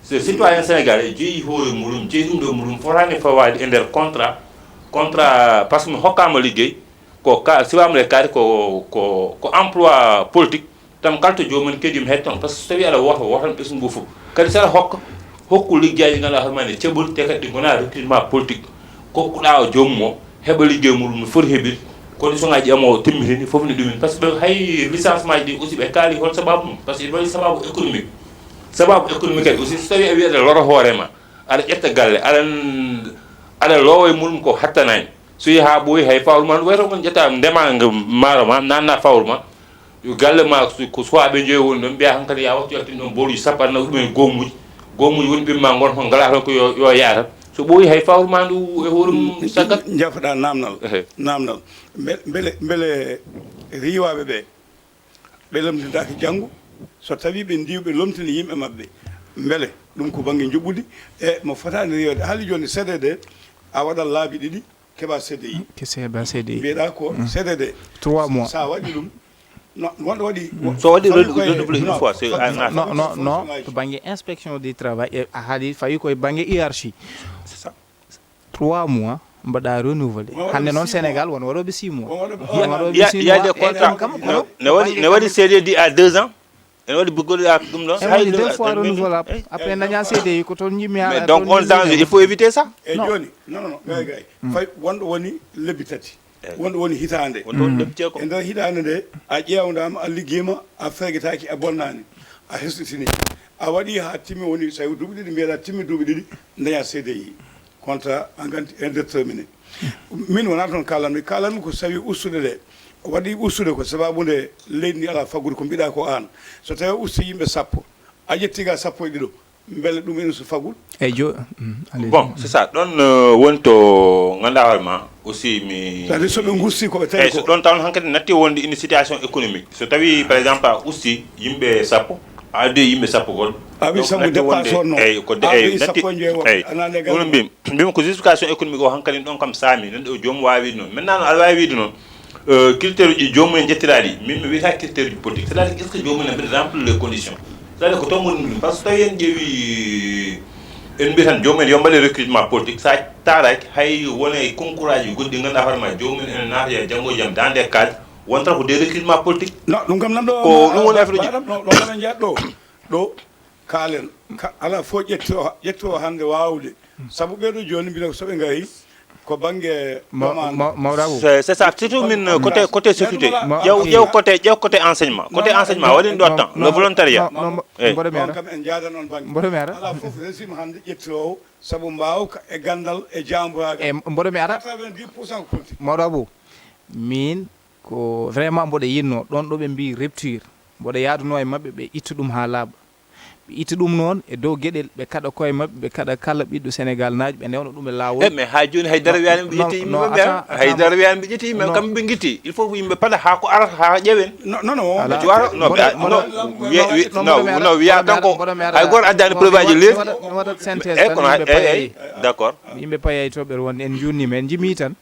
So citoyen sénégalais jeeyi hoore muɗum, jeeyi ɗum ɗo muɗum, fotaani fawaade e nder contrat. Contrat, par ce que mi hokkaama liggey, ko ka, siwamre kaari ko, ko, ko emploi politique, tan kala to joomum kadi mi heɗ toon. Par ce que so tawi aɗa woota, woota tan ɓesngu nguu fof. Kadi so aɗa hokka, hokku liggeyaaji ɗi ngannduɗaa hoore ma ne ceɓori, te kadi ɗi ngonaa recrutement politique. Kokkuɗaa o joomum o, heɓa liggey muɗum no foti heɓirde. Condition ngaji ɗi mo timmitini fof ne ɗumen. Par ce que hay licenciement ji ɗi aussi ɓe kaali hol sababu mum. Par ce que ene waɗi sababu économique. Sababu économique kadi aussi, so tawi a wi aɗa lora hoore ma, aɗa ƴetta galle, aɗa, aɗa loowa e muɗum ko hattanaani. So yehi haa ɓooyi hay fawru ma, wayto kon ƴetta ndema nga maaro ma, nanna fawru ma. Yo galle ma, so, ko suwaaɓe joyi woni ɗon, mbiya hankadi ya wattu yaltin ɗon booluji sappo, aɗa nawa ɗumen goomuuji. Goomuuji woni ɓimma ngon kon ngalaa toon ko yo, yo yaha tan. So ɓooyi hay fawru ma ndu e hoore mum saggat. Jaafoɗaa naamnal. Ehe. Naamnal. Mbe-, mbele, mbele riiwaaɓe ɓe, ɓe lomtintaake janngo, so tawii ɓe ndiiw ɓe lomtini yimɓe maɓɓe, mbele ɗum ko bannge njuɓɓudi? E mo fotaani riiwde, haali jooni C D D, a waɗat laabi ɗiɗi, keɓa C D I. Ke C D I. Mbiyeɗaa ko C D D. Trois mois. So a waɗi ɗum, no, wonɗo waɗi, so waɗi renouvelé une fois, c'est un an. Non, non, non, to bannge inspection du travail, e a haali fawi koye bannge hiérarchie. C'est ça. Trois mois, mbaɗa renouvelé. Hannde noon Sénégal won waɗooɓe six mois. Won waɗooɓe six mois. Il y a des contrats. Ne waɗi, ne waɗi C D D à deux ans. Ene waɗi buggoɗo ak ɗum ɗon. Ene waɗi deux fois renouvelable. Après daña C D I ko toon njimmi. Mais donc on danger, il faut éviter ça. E jooni, non, non, non, gay, gay. Fay wonɗo woni lebbi tati. Wonɗo woni hitaande. Wonɗo woni lebbi jeegom. E nder hitaande nde, a ƴeewnaama, a liggiima, a feegetaaki, a bonnaani, a hesɗitini. A waɗi haa timmi, woni so tawi duuɓi ɗiɗi, mbiyeɗaa timmi duuɓi ɗiɗi, daña C D I. Contrat engagé indéterminé. Min wonaa toon kaalanmi, kaalanmi ko sawi ustude nde. Waɗi ustude ko sababu nde leydi ndi alaa faggudu, ko mbiɗa ko aan. So tawi usti yimɓe sappo, a ƴetti ga sappo e ɗiɗo, mbele ɗum ene so faggul? Eyi, jo-, mm, allez. Bon, c'est ça. Ɗon, euh, woni to ngannduɗaa hoore ma aussi mi. C'est-à-dire so ɓe ngusti ko ɓe tawi. Eyi, so ko ɗon tawon hankadi natti wonde une situation économique. So tawi par exemple a usti yimɓe sappo, a addi yimɓe sappo gol, Awi Donc, sabu natti wonde dépassé on noon. Eyyi, ko de- Awi eyyi, natti- sappo e joyi woɓɓe eyyi. Anande Ɗum mbimi mbimi ko justification économique o hankadi ɗon kam saami, nanɗo o joom waawi no, maintenant noon aɗa waawi wiide noon, euh, critère uji joomum en ƴettiraɗi, min mi wiyata critère uji politique, c'est à dire est ce que joomum en mbiɗa remplir les conditions? C'est à dire ko toon woni ɗum, parce que tawi en ƴeewi, en mbiya tan joomum en yo mbaɗe recrutement politique, sa taaraki hay wona e concours aji goɗɗi ganduɗa hoore ma joomum en ene naata yo janngo e jam dans des cadres, wontata ko des recrutements politiques. Non, ɗum kam nan ɗo Ko ɗum woni affaire uji. Ɗo ɗo mbaɗa jeeya ɗo ɗo kaalen. Ka- ala fof ƴetto ƴetto hannde waawde. Sabu ɓeeɗo jooni mbino soɓe ngayi ko bannge Ma- demande. ma- mawɗa abou. C'est c'est ça, surtout min, euh, côté côté sécurité. Ma- Ƴeew ok. Ƴeew côté ƴeew côté enseignement, côté Non, non, enseignement waɗi ɗo temps, le volontariat. Non, non, Eyyi. mboɗo On meeɗa. Kam en jaada noon bannge. Mboɗo meeɗa. Ala fof régime hannde ƴettoowo sabu mbaawka e ganndal e jaambuyagal. E mboɗo meeɗa. Quatre-vingt-dix pour cent ko politique. Mawɗo abou, min ko vraiment mboɗo yinno ɗon ɗo ɓe mbi rupture, mboɗo yaaduno e maɓɓe ɓe itta ɗum haa laaɓa. Ɓe itta ɗum noon e dow geɗel, ɓe kaɗa koye maɓɓe, ɓe kaɗa kala ɓiɗɗo Sénégal naajo, ɓe ndewna ɗum e laawol. Eh, mais ha joni haydara wiyani ɓe Non, ƴetti yimɓe non, maɓɓe, attends, haydara attends. Wiyani ɓe ƴetti yimɓe Non. Kamɓe ɓe guitti, il faut ko yimɓe paɗa ha ko arata ha ƴewen. Non, non, non. Ala. Ci waro no Mboɗo- ɓe- mboɗo- no wiya mboɗo- wi- mboɗo no meeɗa- no wiya mboɗo tan ko meeɗa- mboɗo meeɗa- hay goto addani mboɗo- preuve aji mboɗo- leer. mboɗo- mboɗo waɗa synthèse Eyyi tan, kono yimɓe eyyi payay. Eyyi, d'accord. Yimɓe payay toɓɓere wonde en junnima, en jimi tan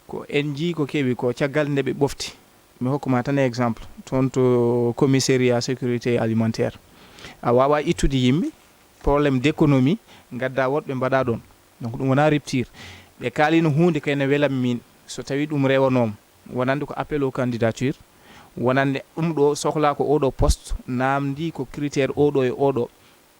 ko en jii ko kewi ko caggal nde ɓe ɓofti. Mi hokkuma tan exemple toon to commissariat sécurité alimentaire, a wawa ittude yimɓe, problème d'économie, gadda woɗɓe mbaɗa ɗon. Donc ɗum wona rupture. Ɓe kaalino hunde kayne welam min, so tawi ɗum rewanoom wonande ko appel au candidature, wonande ɗum ɗo sohla ko oɗo poste, namdi ko critère oɗo e oɗo.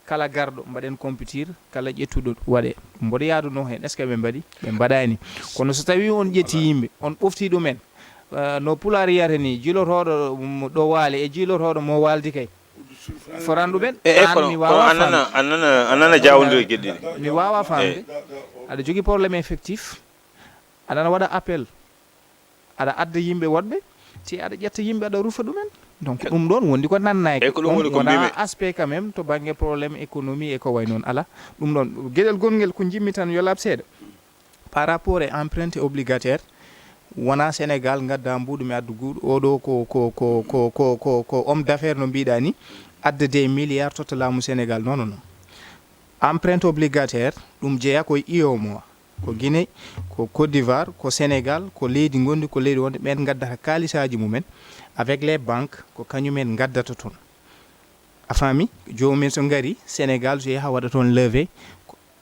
Kala garɗo mbaɗen compétir, kala ƴettuɗo waɗe. Mboɗo yaaduno heen, est ce que ɓe mbaɗi? Ɓe mbaɗani. Kono so tawi on ƴetti yimɓe, on ɓofti ɗumen, euh, no pulaar wiyata ni, jiilotoɗo mo ɗo waali e jiilotoɗo mo waaldi kay, foran ɗumen. E e An kono mi kono wawa annana famde. Annana annana jawodire geɗɗi ɗi. Mi wawa famde. Eyyi. Aɗa jogui problème effectif, aɗa waɗa appel, aɗa adda yimɓe woɗɓe, te aɗa ƴetta yimɓe aɗa rufa ɗumen. Donc ɗum ɗon wondi ko nannaki. Eyyi, ko ɗum woni ko Wona mbimi. Aspect quand même to banggue problème économie e ko way noon, ala. Ɗum ɗon gueɗel gonguel ko jimmi tan yo laaɓ seeɗa. Par rapport e empreinte obligataire, wona Sénégal gadda mbuɗu mi addu guuɗu oɗo ko ko ko ko ko ko ko homme d'affaires no mbiɗa ni, adda des milliards totta laamu Sénégal. Non, non, non. Empreinte obligataire ɗum jeeya koye uemoa, ko Guinée, ko Côte d'Ivoire, ko Sénégal, ko leydi gondi, ko leydi wonde ɓen gaddata kalisaji mumen avec les banques, ko kañumen gaddata toon. A faami? Jomumen so ngari Sénégal, so yaha waɗa toon levé,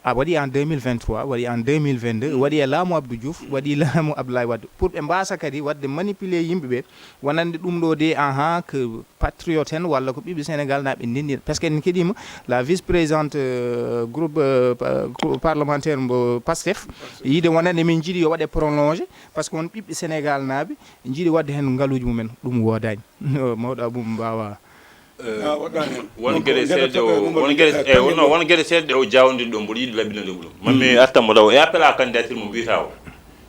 a waɗi en deux mille vingt-trois, waɗi en deux mille vingt-deux, waɗi e laamu Abdou Diouf, waɗi laamu Abdoulaye Wade, pour ɓe mbasa kadi waɗde manipuler yimɓe ɓe, wonande ɗum ɗo de, aha, que patriote en walla ko ɓiɓɓe Sénégal naɓe ndenndi, parce que en keɗima la vice présidente, euh, groupe, euh, pa- groupe parlementaire mbo Pastef, yiide wonande min jiiɗi yo waɗe prolongé, parce que won ɓiɓɓe Sénégal naɓe jiiɗi waɗde hen ngaluji mumen. Ɗum wodani. Mawɗo Abou mbawa. Ah, waɗɗani hen. Won Donc, geɗe ndeɗo seeɗe toɓɓere o numero won ɗiɗi, geɗe eh, e wonno kanngel won geɗe seeɗe o jawondir ɗo mboɗo yiɗi laɓɓinande ɗum. Mammi arta mboɗo o e appel à candidature mo mbiyata o,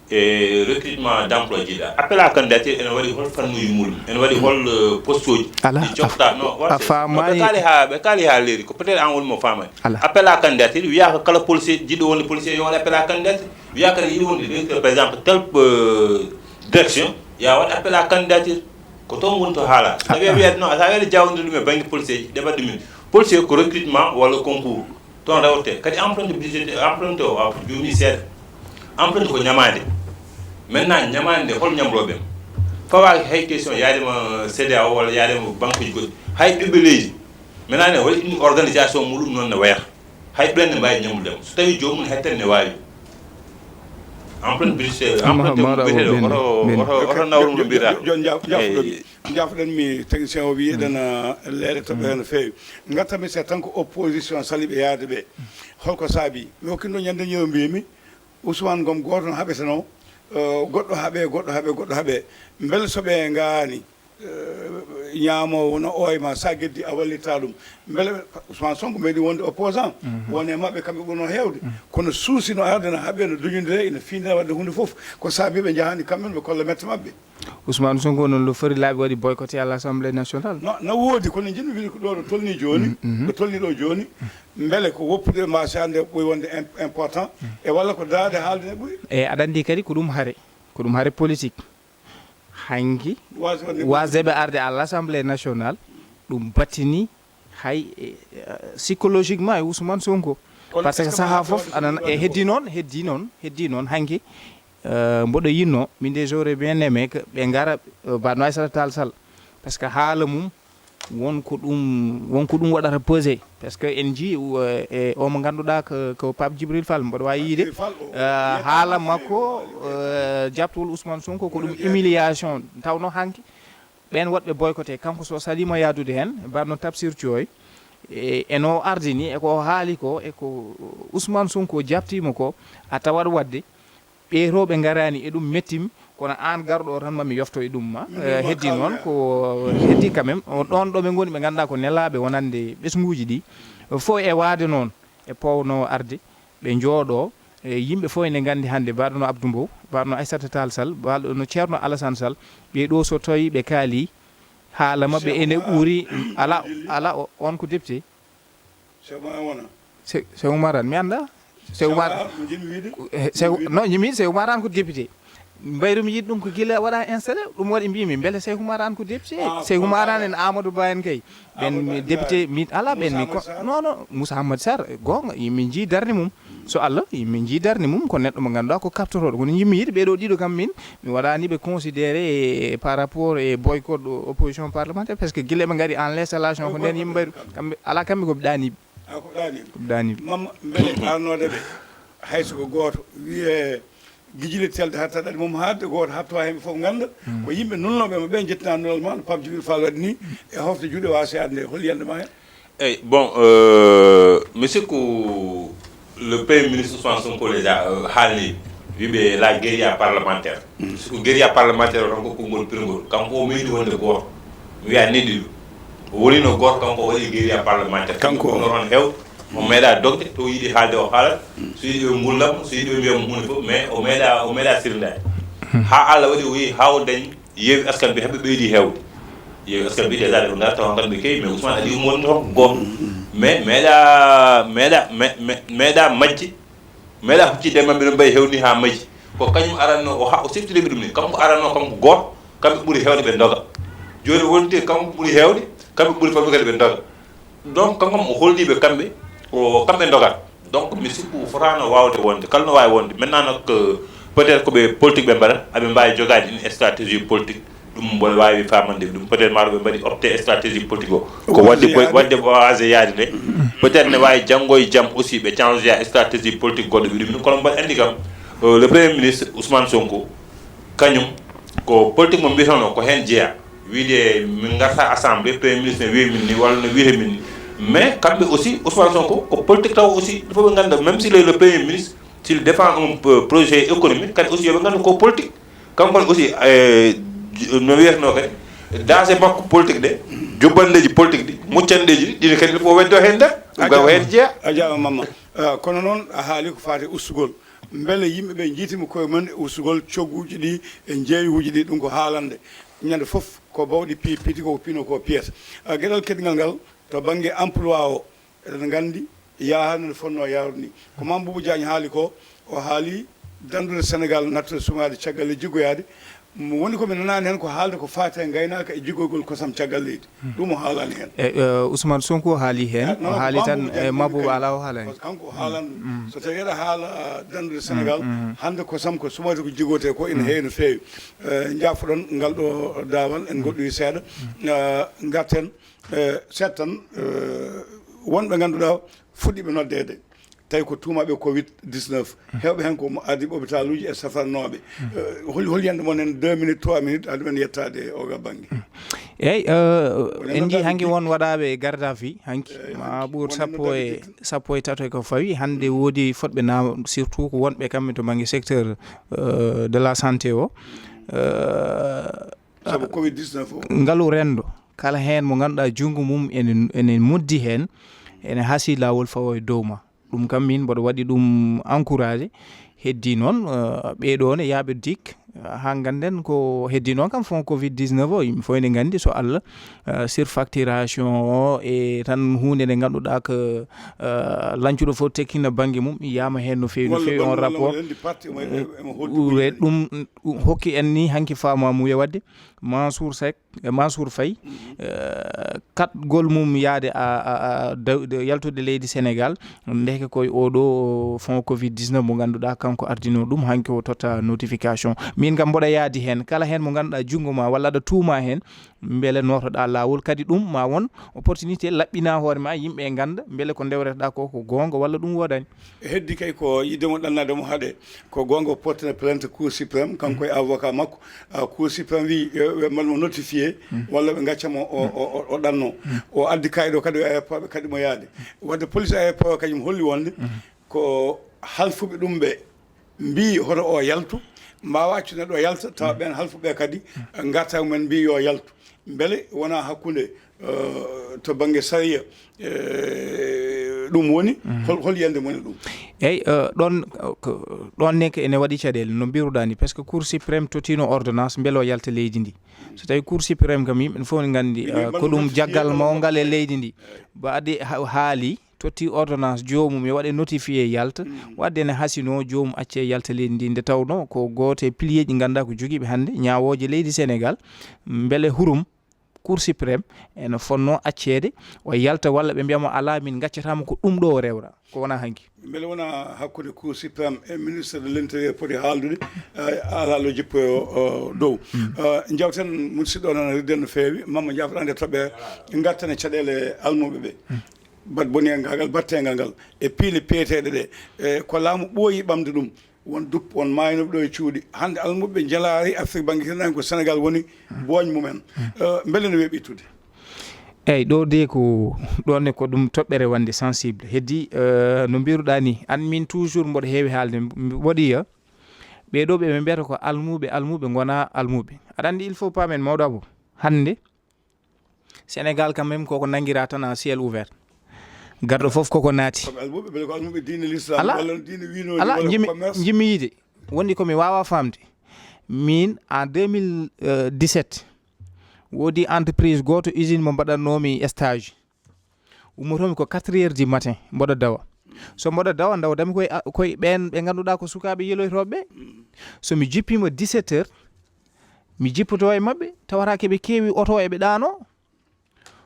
e recrutement d' emploi jiiɗa, appel à candidature ene waɗi hol fannuji muɗum, ene waɗi hol, euh, poste uji? Ala, Ɗi cofta no a faamaani. Ɓe kaali ha ɓe kaali ha leeri, ko peut être an woni mo faamani. Ala. Appel à candidature wiyaka kala policier jiɗɗo wonde policier yo waɗ appel à candidature. Wiyaka ne yiɗi wonde directeur par exemple tel, euh, direction, ya waɗ appel à candidature. Ko toon woni to haala. Tawi a wiyat non, sa wiyat jawondir ɗum e banggue policier ji, ɗeɓat ɗumen. Policier ko recrutement walla concours. Toon rewte. Kadi empreinte budgétaire, empreinte o a jomi seeɗa. Empreinte ko ñamande. Maintenant ñamande nde hol ñamloɓe? Fawa hay question yaadema C D A O walla yaadema banque uji goɗɗi. Hay ɓiɓɓe leydi. Maintenant ne waɗi ɗum organisation muɗum noon ne wayata. Hay ɓen ne mbawi ñamlude mo. So tawi jomum hettan ne wawi. Empreinte budgétaire, empreinte mum biyeteɗo oto oto oto nawrum no mbiyata. Jon jaafuɗon. Jaafuɗen mi technicien o wi eɗen leeɗe toɓɓere no feewi. Gattami se tan ko opposition saliɓe yaade ɓe. Holko saabi? Mi hokkinɗo ñande ñeew mbimi Ousmane Gom goto no haɓeteno, goɗɗo haɓe, goɗɗo haɓe, goɗɗo haɓe. Mbele soɓe ngaani ñaamowo no ooyma sa geddi a wallitta ɗum? Mbele Ousmane Sonko meeɗi wonde opposant, won e maɓɓe kamɓe ɓurno heewde, kono suusi no arde no haɓe no duñodire ina fiindira waɗde hunde fof. Ko saabi ɓe njahani kamɓen ɓe kolla mette maɓɓe? Ousmane Sonko noon lo fori laaɓi waɗi boycotté à l' assemblée nationale. No no woodi, kono jiɗmi wiide ko ɗo ɗo tolni jooni, ɗo tolni ɗo jooni, mbele ko woppude ma sande ɓuri wonde important e walla ko daade haalde ne ɓuri? E aɗa anndi kadi ko ɗum hare, ko ɗum hare politique. Hanki waseɓe arde à l' assemblée nationale, ɗum battini hay e, e, psychologiquement e Ousmane Sonko. Par ce que sahaa fof aɗa e heddi noon heddi noon heddi noon hanki. Euh, mboɗo yinno min de, j'aurais bien aimé que ɓe ngara, euh, mbaɗno Aissata Tall Sall, par ce que haala mum won ko ɗum won ko ɗum waɗata pesé. Par ce que en njii, euh, e o mo ngannduɗaa ko, ko Pape Djibril Fall, mboɗo waawi yiide, euh, haala makko, euh, jaɓtowol Ousmane Sonko ko ɗum humiliation. Tawno hanki ɓeen woɗɓe boycotté, kanko so saliima yahdude heen, mbaɗno Tafsir Thioye, e, e no o ardini e ko o haali ko e ko Ousmane Sonko jaɓtiima ko, a tawat waɗde ɓee rewɓe ngaraani e ɗum mettim. Kono aan garɗo o tan mami yofto e ɗum ma, eh, heddi noon ko heddi quand même. O ɗoon ɗo ɓe ngoni, ɓe ngannduɗaa ko nelaaɓe wonande ɓesnguuji ɗi, fof e waade noon e poowno arde ɓe njooɗo. E yimɓe fof ene nganndi hannde, mbaɗo no Abdou Mbow, mbaɗo no Aissata Tall Sall, mbaɗo no Ceerno Alassane Sall, ɓee ɗo so tawii ɓe kaali haala maɓɓe ene ɓuri ala ala o- on ko député. Cheikh Oumar Anne wona? Se- Cheikh Oumar Anne mi annda. Cheikh Oumar Anne, mi jiɗmi wiide. Eh, Cheikh- non, mi wiide Cheikh Oumar Anne ko député. Mbayru mi yiɗi ɗum ko gila waɗa installé, ɗum waɗi mbimi mbele Cheikh Oumar Anne ko député. Ah, Cheikh Oumar Anne en Amadou Ba en kay ɓen député mi ala ɓen mi ko non non Moussa Ahmad Sarr, goonga yimɓe njii darde mum. So Allah yimɓe njii darde mum ko neɗɗo mo ngannduɗaa ko kaɓtotooɗo, kono yimɓe yiɗi ɓeeɗo ɗiɗo kam min mi waɗani ɓe considéré par rapport e boycott opposition parlementaire, parce que gila ɓe ngari en l'installation ko nden yimɓe mbayru kamɓe ala kamɓe ko ɓe ɗaaniɓe. A ko ɗaaniɓe. Ko ɓe ɗaaniɓe. Mamma mbele arnoɗe ɓe, hay so ko gooto wiye gijile telde hatta ɗaɗi mum haadde gooto hatta hemɓe fof ngannda ko yimɓe nulnoɓe ma ɓe. Njettina nulal ma no Pape Djibril Fall waɗi ni e hofde juuɗe waasi adde hol yiyannde ma heen? Eyyi, bon, euh, mi sikku le premier ministre Ousmane Sonko déjà, euh, haalni wiɓe la guérilla parlementaire. Sikku guérilla parlementaire o tan ko konngol pirngol. Kanko o meeɗi wonde gooto. Mi wiya ni ɗiɗo. O wonino gooto kanko o waɗi guérilla parlementaire. Kanko o. Ɗum ɗon heew. O meeɗa dogde to yiɗi haalde o haalat. So yiɗi ɓe ngullamo, so yiɗi ɓe mbiyamo huunde fof, mais o meeɗa, o meeɗa sirdaade. Haa Allah waɗi o yehi haa o dañi Yewwi Askan Wi heɓe ɓeydi heewde. Yewwi Askan Wi déjà ɓe ngarta on kamɓe kewi, mais Ousmane Ali Oumar woni toon ko gooto. Mais meeɗa, meeɗa, me- me- meeɗa majji, meeɗa huccitde e maɓɓe no mbayi hewni haa majji. Ko kañum aranno o ha o siftirimi ɗum ni. Kanko aranno kanko gooto, kamɓe ɓuri heewde ɓe ndoga. Jooni wonti kanko ɓuri heewde, kamɓe ɓuri famɗude kadi ɓe ndoga. Donc kanko kam o holdiiɓe kamɓe, o kamɓe ndogata. Donc mi sikku fotaano waawde wonde, kala no waawi wonde. Maintenant nag, euh, peut-être ko ɓe politique ɓe mbaɗata, aɓe mbaawi jogaade une stratégie politique. Ɗum mboɗo waawi famande ɗum. Peut-être maa ɓe mbaɗi opté stratégie politique o. Ko waɗde boy- waɗde oase yaade nde. Peut-être ne waawi janngo e jam aussi ɓe change ya stratégie politique goɗɗo ɓe ɗum. Kono mbaɗa anndi kam, euh, le premier ministre Ousmane Sonko, kañum ko politique mo mbiyatano ko heen jeyaa. Wiide min ngarta assemblée, premier ministre ne wiya min ni, walla no wiyata min ni. Mais kamɓe aussi, Ousmane Sonko, ko politique taw aussi, il faut ɓe ngannda, même s'il est le premier ministre, s'il défend un p- projet économique, kadi aussi yo ɓe nganndu ko politique. Kanko ne aussi, eh, j- no wiyatno kadi, daase makko politique ɗe, jubbandeeji politique ɗi, muccandeeji ɗi, ɗine kadi il faut weddo heen nder, ɗum kam ko heen jeyaa. A jaama mamma. Ah, kono noon a haali ko faati ustugol. Mbele yimɓe ɓe njiitima koye mum e ustugol cogguuji ɗi e njeeyuuji ɗi, ɗum ko haalande. Ñande fof ko bawɗi pi- piti ko pino ko piyata. Ah, geɗal keɗngal ngal to bannge emploi o, eɗen nganndi yaha no fotnoo yahrude ni. Ko Mame Boubou Diagne haali ko, o haali danndude Sénégal nattude sumaade caggal e jiggoyaade. Mo woni ko mi nanaani heen ko haalde ko faati e ngaynaaka e jiggoygol kosam caggal leydi. Ɗum o haalaani heen. E, eh, Ousmane Sonko haali heen. Eh, non, o non, haali ko tan Mame Boubou Diagne e Mabouba kañum. Ala o haalaani. Parce que kanko o haalan ɗum. Mm. So tawii aɗa haala, ah, danndude Sénégal, mm, mm, hannde kosam ko sumaade ko jiggotee ko ina heewi no feewi. Eh, njaafoɗon ngal ɗo daawal, en ngoɗɗoyi seeɗa. Ah, ngarten, eh, seeɗa tan, eh, wonɓe ngannduɗaa fuɗɗiiɓe noddeede. Tawi ko tuumaaɓe covid dix-neuf. Heewɓe heen ko mo ardii hôpital uji e safarnooɓe. Eh, hol, hol yiyannde mon en deux minutes, trois minutes, hade men yettaade e oga bannge. Eyyi, eh, en njii hanki won waɗaaɓe garde à vue, hanki. Eyyi, ma hanki. Ɓuur wonande sappo e, date sappo e tato e ko fawi. Hannde woodi fotɓe na-, surtout ko wonɓe kamɓe to bannge secteur, eh, de la santé o. Eh, sabu covid dix-neuf o. Ngalu renndo, kala heen mo ngannduɗaa junngo mum ene, ene moddi heen, ene hasii laawol fawo e dow ma. Ɗum kam min mboɗo waɗi ɗum encouragé. Heddi noon, eh, ɓee ɗoo ne yaaɓe dik, eh, haa ngannden ko heddi noon kam, fond covid dix-neuf o, yimɓe fof ene nganndi, so Allah, eh, surfacturation o e tan huunde nde ngannduɗaa ko, eh, lancuɗo fof tekkina bannge mum, yiyaama heen no feewi, no feewi on rapport. Walla ɓanndu walla ene parti, emo, emo holti. Eh, ɗum, ɗum hokki en ni hanki faamaamuya waɗde Mansour Seck, eh, Mansour Faye, eh, kaɗgol mum yaade a, a, a, daw-, de-, yaltude leydi Sénégal, ndeke koye oo ɗoo fond covid dix-neuf mo ngannduɗaa kanko ardinoo ɗum, hanki o totta notification. Miin kam mboɗa yaadi heen, kala heen mo ngannduɗaa junngo ma walla aɗa tuuma heen, mbele nootoɗaa laawol, kadi ɗum ma won opportunité laɓɓinaa hoore ma, yimɓe ngannda mbele ko ndewreteɗaa ko, ko goonga walla ɗum woodaani. Heddi kay ko yiɗde mo ɗannaade mo haaɗe. Ko goonga, o portino plainte Cour suprême, kanko e avocat makko. Ah, Cour suprême wi, eh, ɓe mbaɗ mo notifié, walla ɓe ngacca mo o, o, o, o ɗanno. O addi kayit o kadi, o aéroport ɓe kadi mo yaade. Wadde police aéroport o kañum holli wonde ko halfuɓe ɗum ɓe mbi hoto o yaltu, mbawa accude neɗɗo o yalta, tawa ɓen halfuɓe kadi ngarta mumen mbi yo yaltu. Mbele wona hakkunde, eh, to bannge sariya, eh, ɗum woni, hol, hol yiyannde mon e ɗum? Eyyi, eh, ɗon, eh, ko, ɗon ne ko ene waɗi caɗeele, no mbiruɗaa ni, parce que Cour suprême tottino ordonnance, mbele o yalta leydi ndi. So tawi Cour suprême kam, yimɓe fof ne nganndi, eh, ko ɗum jaggal mawngal e leydi ndi. Baade ha-, haali, totti ordonnance joomum, yo waɗe notifié yalta, waɗde ne hasino joomum accee yalta leydi ndi, nde tawnoo ko gooto e pilier ji ngannduɗaa ko jogiiɓe hannde ñaawooje leydi Sénégal, mbele hurum Cour suprême ene fonnoo acceede o yalta, walla ɓe mbiya mo alaa, min ngaccataa mo, ko ɗum ɗo o rewra, ko wonaa hanki. Mbele wonaa hakkunde Cour suprême e ministre de l'intérieur poti haaldude, eh, alhaali o jippoyo, o, dow. Eh, njawten musidɗo o nana ridden no feewi, Mamma Jaafar, ande toɓɓere, ngarten e caɗeele almuɓe ɓe. Bat boniyal ngal, batteengal ngal, e piile piyeteeɗe ɗe, e ko laamu ɓooyi ɓamde ɗum, won dup-, won maaynooɓe ɗo e cuuɗi. Hannde almuɓe njalaari Afrik bannge hirnaange, ko Sénégal woni booñ mumen. Eh, mbele no weeɓi ittude? Eyyi, ɗo de ko, ɗon ne ko ɗum toɓɓere wonde sensible. Heddi, eh, no mbiruɗaa ni, an min toujours mboɗo heewi haalde, mb-, mboɗo yiya, ɓee ɗo ɓe ɓe mbiyata ko almuɓe, almuɓe ngonaa almuɓe. Aɗa anndi, il faut paamen, mawɗo Abou. Hannde, Sénégal quand même koko nanngiraa tan à ciel ouvert. Garɗo fof koko naati. Koɓe almuɓe, mbele ko almuɓe diine l'islam, alaa, walla diine wiinooji, alaa, walla ko jimi, commerce? Jimi yiide. Wondi ko mi waawaa faamde. Miin, en deux mille dix-sept, woodi entreprise gooto, usine mo mbaɗatnoomi stage. Ummotoomi ko quatre heures du matin, mboɗo dawa. So mboɗo dawa, ndawdami koye a-, koye ɓeen ɓe ngannduɗaa ko sukaaɓe yeloytooɓe ɓe. So mi jippiima dix-sept heures, mi jippoto e maɓɓe, tawata keɓe keewi oto, eɓe ɗaano.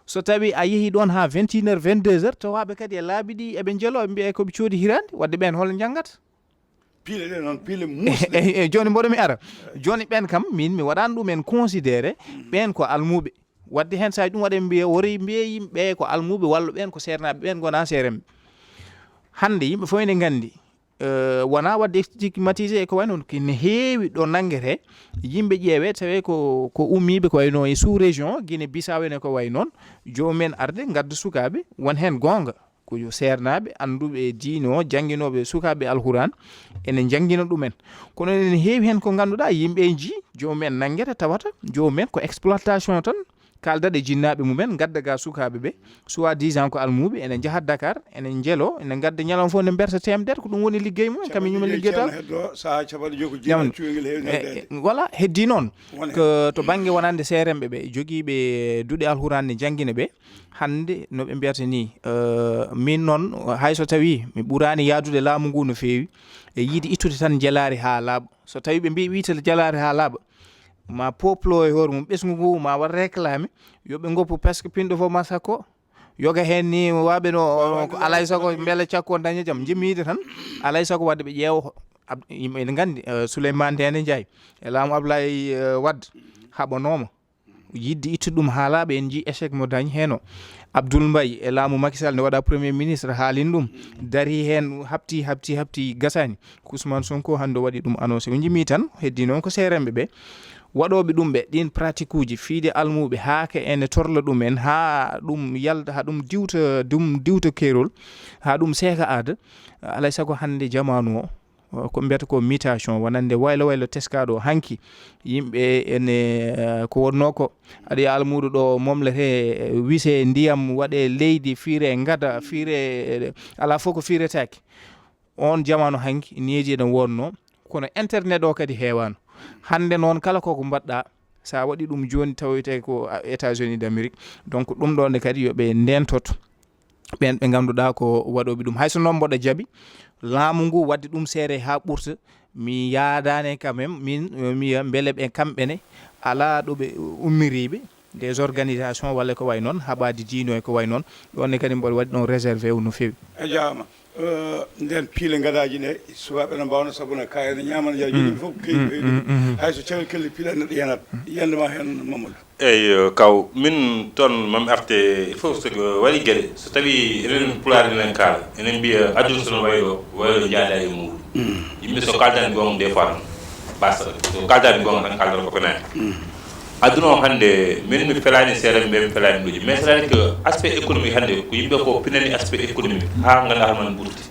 So tawi a yehi ɗon haa vingt et une heures, vingt-deux heures, tawaaɓe kadi e laabi ɗi eɓe njelo, eɓe mbiya ko ɓe coodi hiraande, wadde ɓeen hol njanngata? Piile ɗe noon, piile muusɗe. Eh, eh, eh, jooni mboɗo mi ara. Jooni ɓeen kam, min mi waɗaani ɗum en considéré, ɓeen ko almuɓe. Wadde heen so ɗum waɗe mbiye, wori mbiye yimɓe ko almuɓe, walla ɓeen ko seernaaɓe, ɓeen ngonaa seeremɓe. Hannde yimɓe fof ene nganndi, eh, wonaa waɗde stigmatisé e ko wayi noon, ko ne heewi ɗo nanngete yimɓe ƴeewee, tawee ko, ko ummiiɓe ko wayi no e sous-région, Guinée Bissau ene ko wayi noon, joomum en arde ngadda sukaaɓe, won heen goonga, ko yo seernaaɓe annduɓe diine o, jannginooɓe sukaaɓe Alxuraan, ene njanngina ɗumen. Kono ene heewi heen ko ngannduɗaa yimɓe njii, joomum en nanngete tawata, joomum en ko exploitation tan, kaalda ɗe jinnaaɓe mumen, ngadda ga sukaaɓe ɓe, soi-disant ko almuuɓe, ene njaha Dakar, ene njelo, ene ngadda ñalawma fof, ene mberta teemedere, ko ɗum woni liggey mumen, kam e ñumen liggey tan. Sahaa capanɗe joyi ko jinnaaɓe cukalel heewi ngaddeede. Eh, eh, voilà, heddi noon. Ko to bannge wonande seeremɓe ɓe, jogiiɓe duɗe Alxuraan ne janngina ɓe, hannde no ɓe mbiyata ni, eh, min noon, hay so tawii mi ɓuraani yahdude laamu ngu no feewi, e yiɗi ittude tan jelaare haa laaɓa. So tawii ɓe mbii wiyte jelaare haa laaɓa, ma poplo e hoore mum ɓesngu ngu, ma waɗ réclame, yo ɓe ngoppu presque pinɗo fof ma sakko, yoga heen ni waaɓe no, ko alay sago mbele cakko daña jam, jimmiide tan, alay sago wadde ɓe ƴeewa ko Ab-, yimɓe ene nganndi, eh, Souleymane Ndéné Ndiaye e laamu Ablaye, eh, Wade haɓanooma yiɗde ittude ɗum haa laaɓa, en njii échec mo dañi heen o. Abdoul Mbaye e laamu Macky Sall nde waɗa premier ministre haalin ɗum, dari heen, haɓti, haɓti, haɓti, gasaani. Ko Ousmane Sonko hannde o waɗi ɗum annoncé. O njimi tan, heddi noon ko seeremɓe ɓe, waɗooɓe ɗum ɓe, ɗiin pratique uji, fiide almuuɓe, haa ke ene torla ɗum en, haa ɗum yalta, haa ɗum diwta, ɗum diwta keerol, haa ɗum seeka aada. Alay sago hannde jamaanu o, ko mbiyata ko mutation, wonande waylo waylo teskaaɗo hanki. Yimɓe ene, eh, ko wonnoo ko, aɗa yiya almuuɗo ɗo momlete, eh, wise ndiyam, waɗe leydi, fiire ngada, fiire, eh, alaa fof ko fiiretaake. On jamanu hanki, neeji ene wonno, kono internet o kadi heewano. Hannde noon, kala koko mbaɗɗa, sa waɗi ɗum jooni, tawoyte ko a-, États-Unis d'Amérique. Donc, ɗum ɗo nde kadi yo ɓe ndentoto ɓen ɓe ngannduɗaa ko waɗooɓe ɗum. Hay so noon mboɗo jaɓi laamu ngu waɗde ɗum seere haa ɓurta, mi yaadaani quand même, min, eh, mi wiya mbele ɓe kamɓe ne alaa ɗo ɓe ummiriiɓe, des organisations walla ko way noon, haɓaade diino e ko way noon. Ɗon ne kadi mboɗo waɗi ɗon réservé o no feewi. A jaaraama. Eh, nden piile gadaaji ɗe, sukaaɓe no mbaawno, sabu no kaayre ñaamana jara, mm, joɗi fof keewi, mm, ɓeydude. Mm, mm, mm. Hay so cewel kelli piila neɗɗo yanat, yiyannde ma heen, Mamadou. Eyyo, kaw, min toon mam arte, il faut so waɗi geɗe, so tawi enen Pulaar enen kaala, enen mbiya aduna so no wayi ɗo, wayi ɗo jaada e muuɗum. Mm. Yimɓe so kaldani goonga des fois tan, basta, so kaldani goonga tan kaldata ko fenaani. Mm. Aduna o hannde, min mi felaani seeɗa, mbiya mi felaani ɗuuji, mais c'est-à-dire que aspect économique hannde, ko yimɓe ko pinani aspect économique, haa ngannduɗaa hono ɓurti.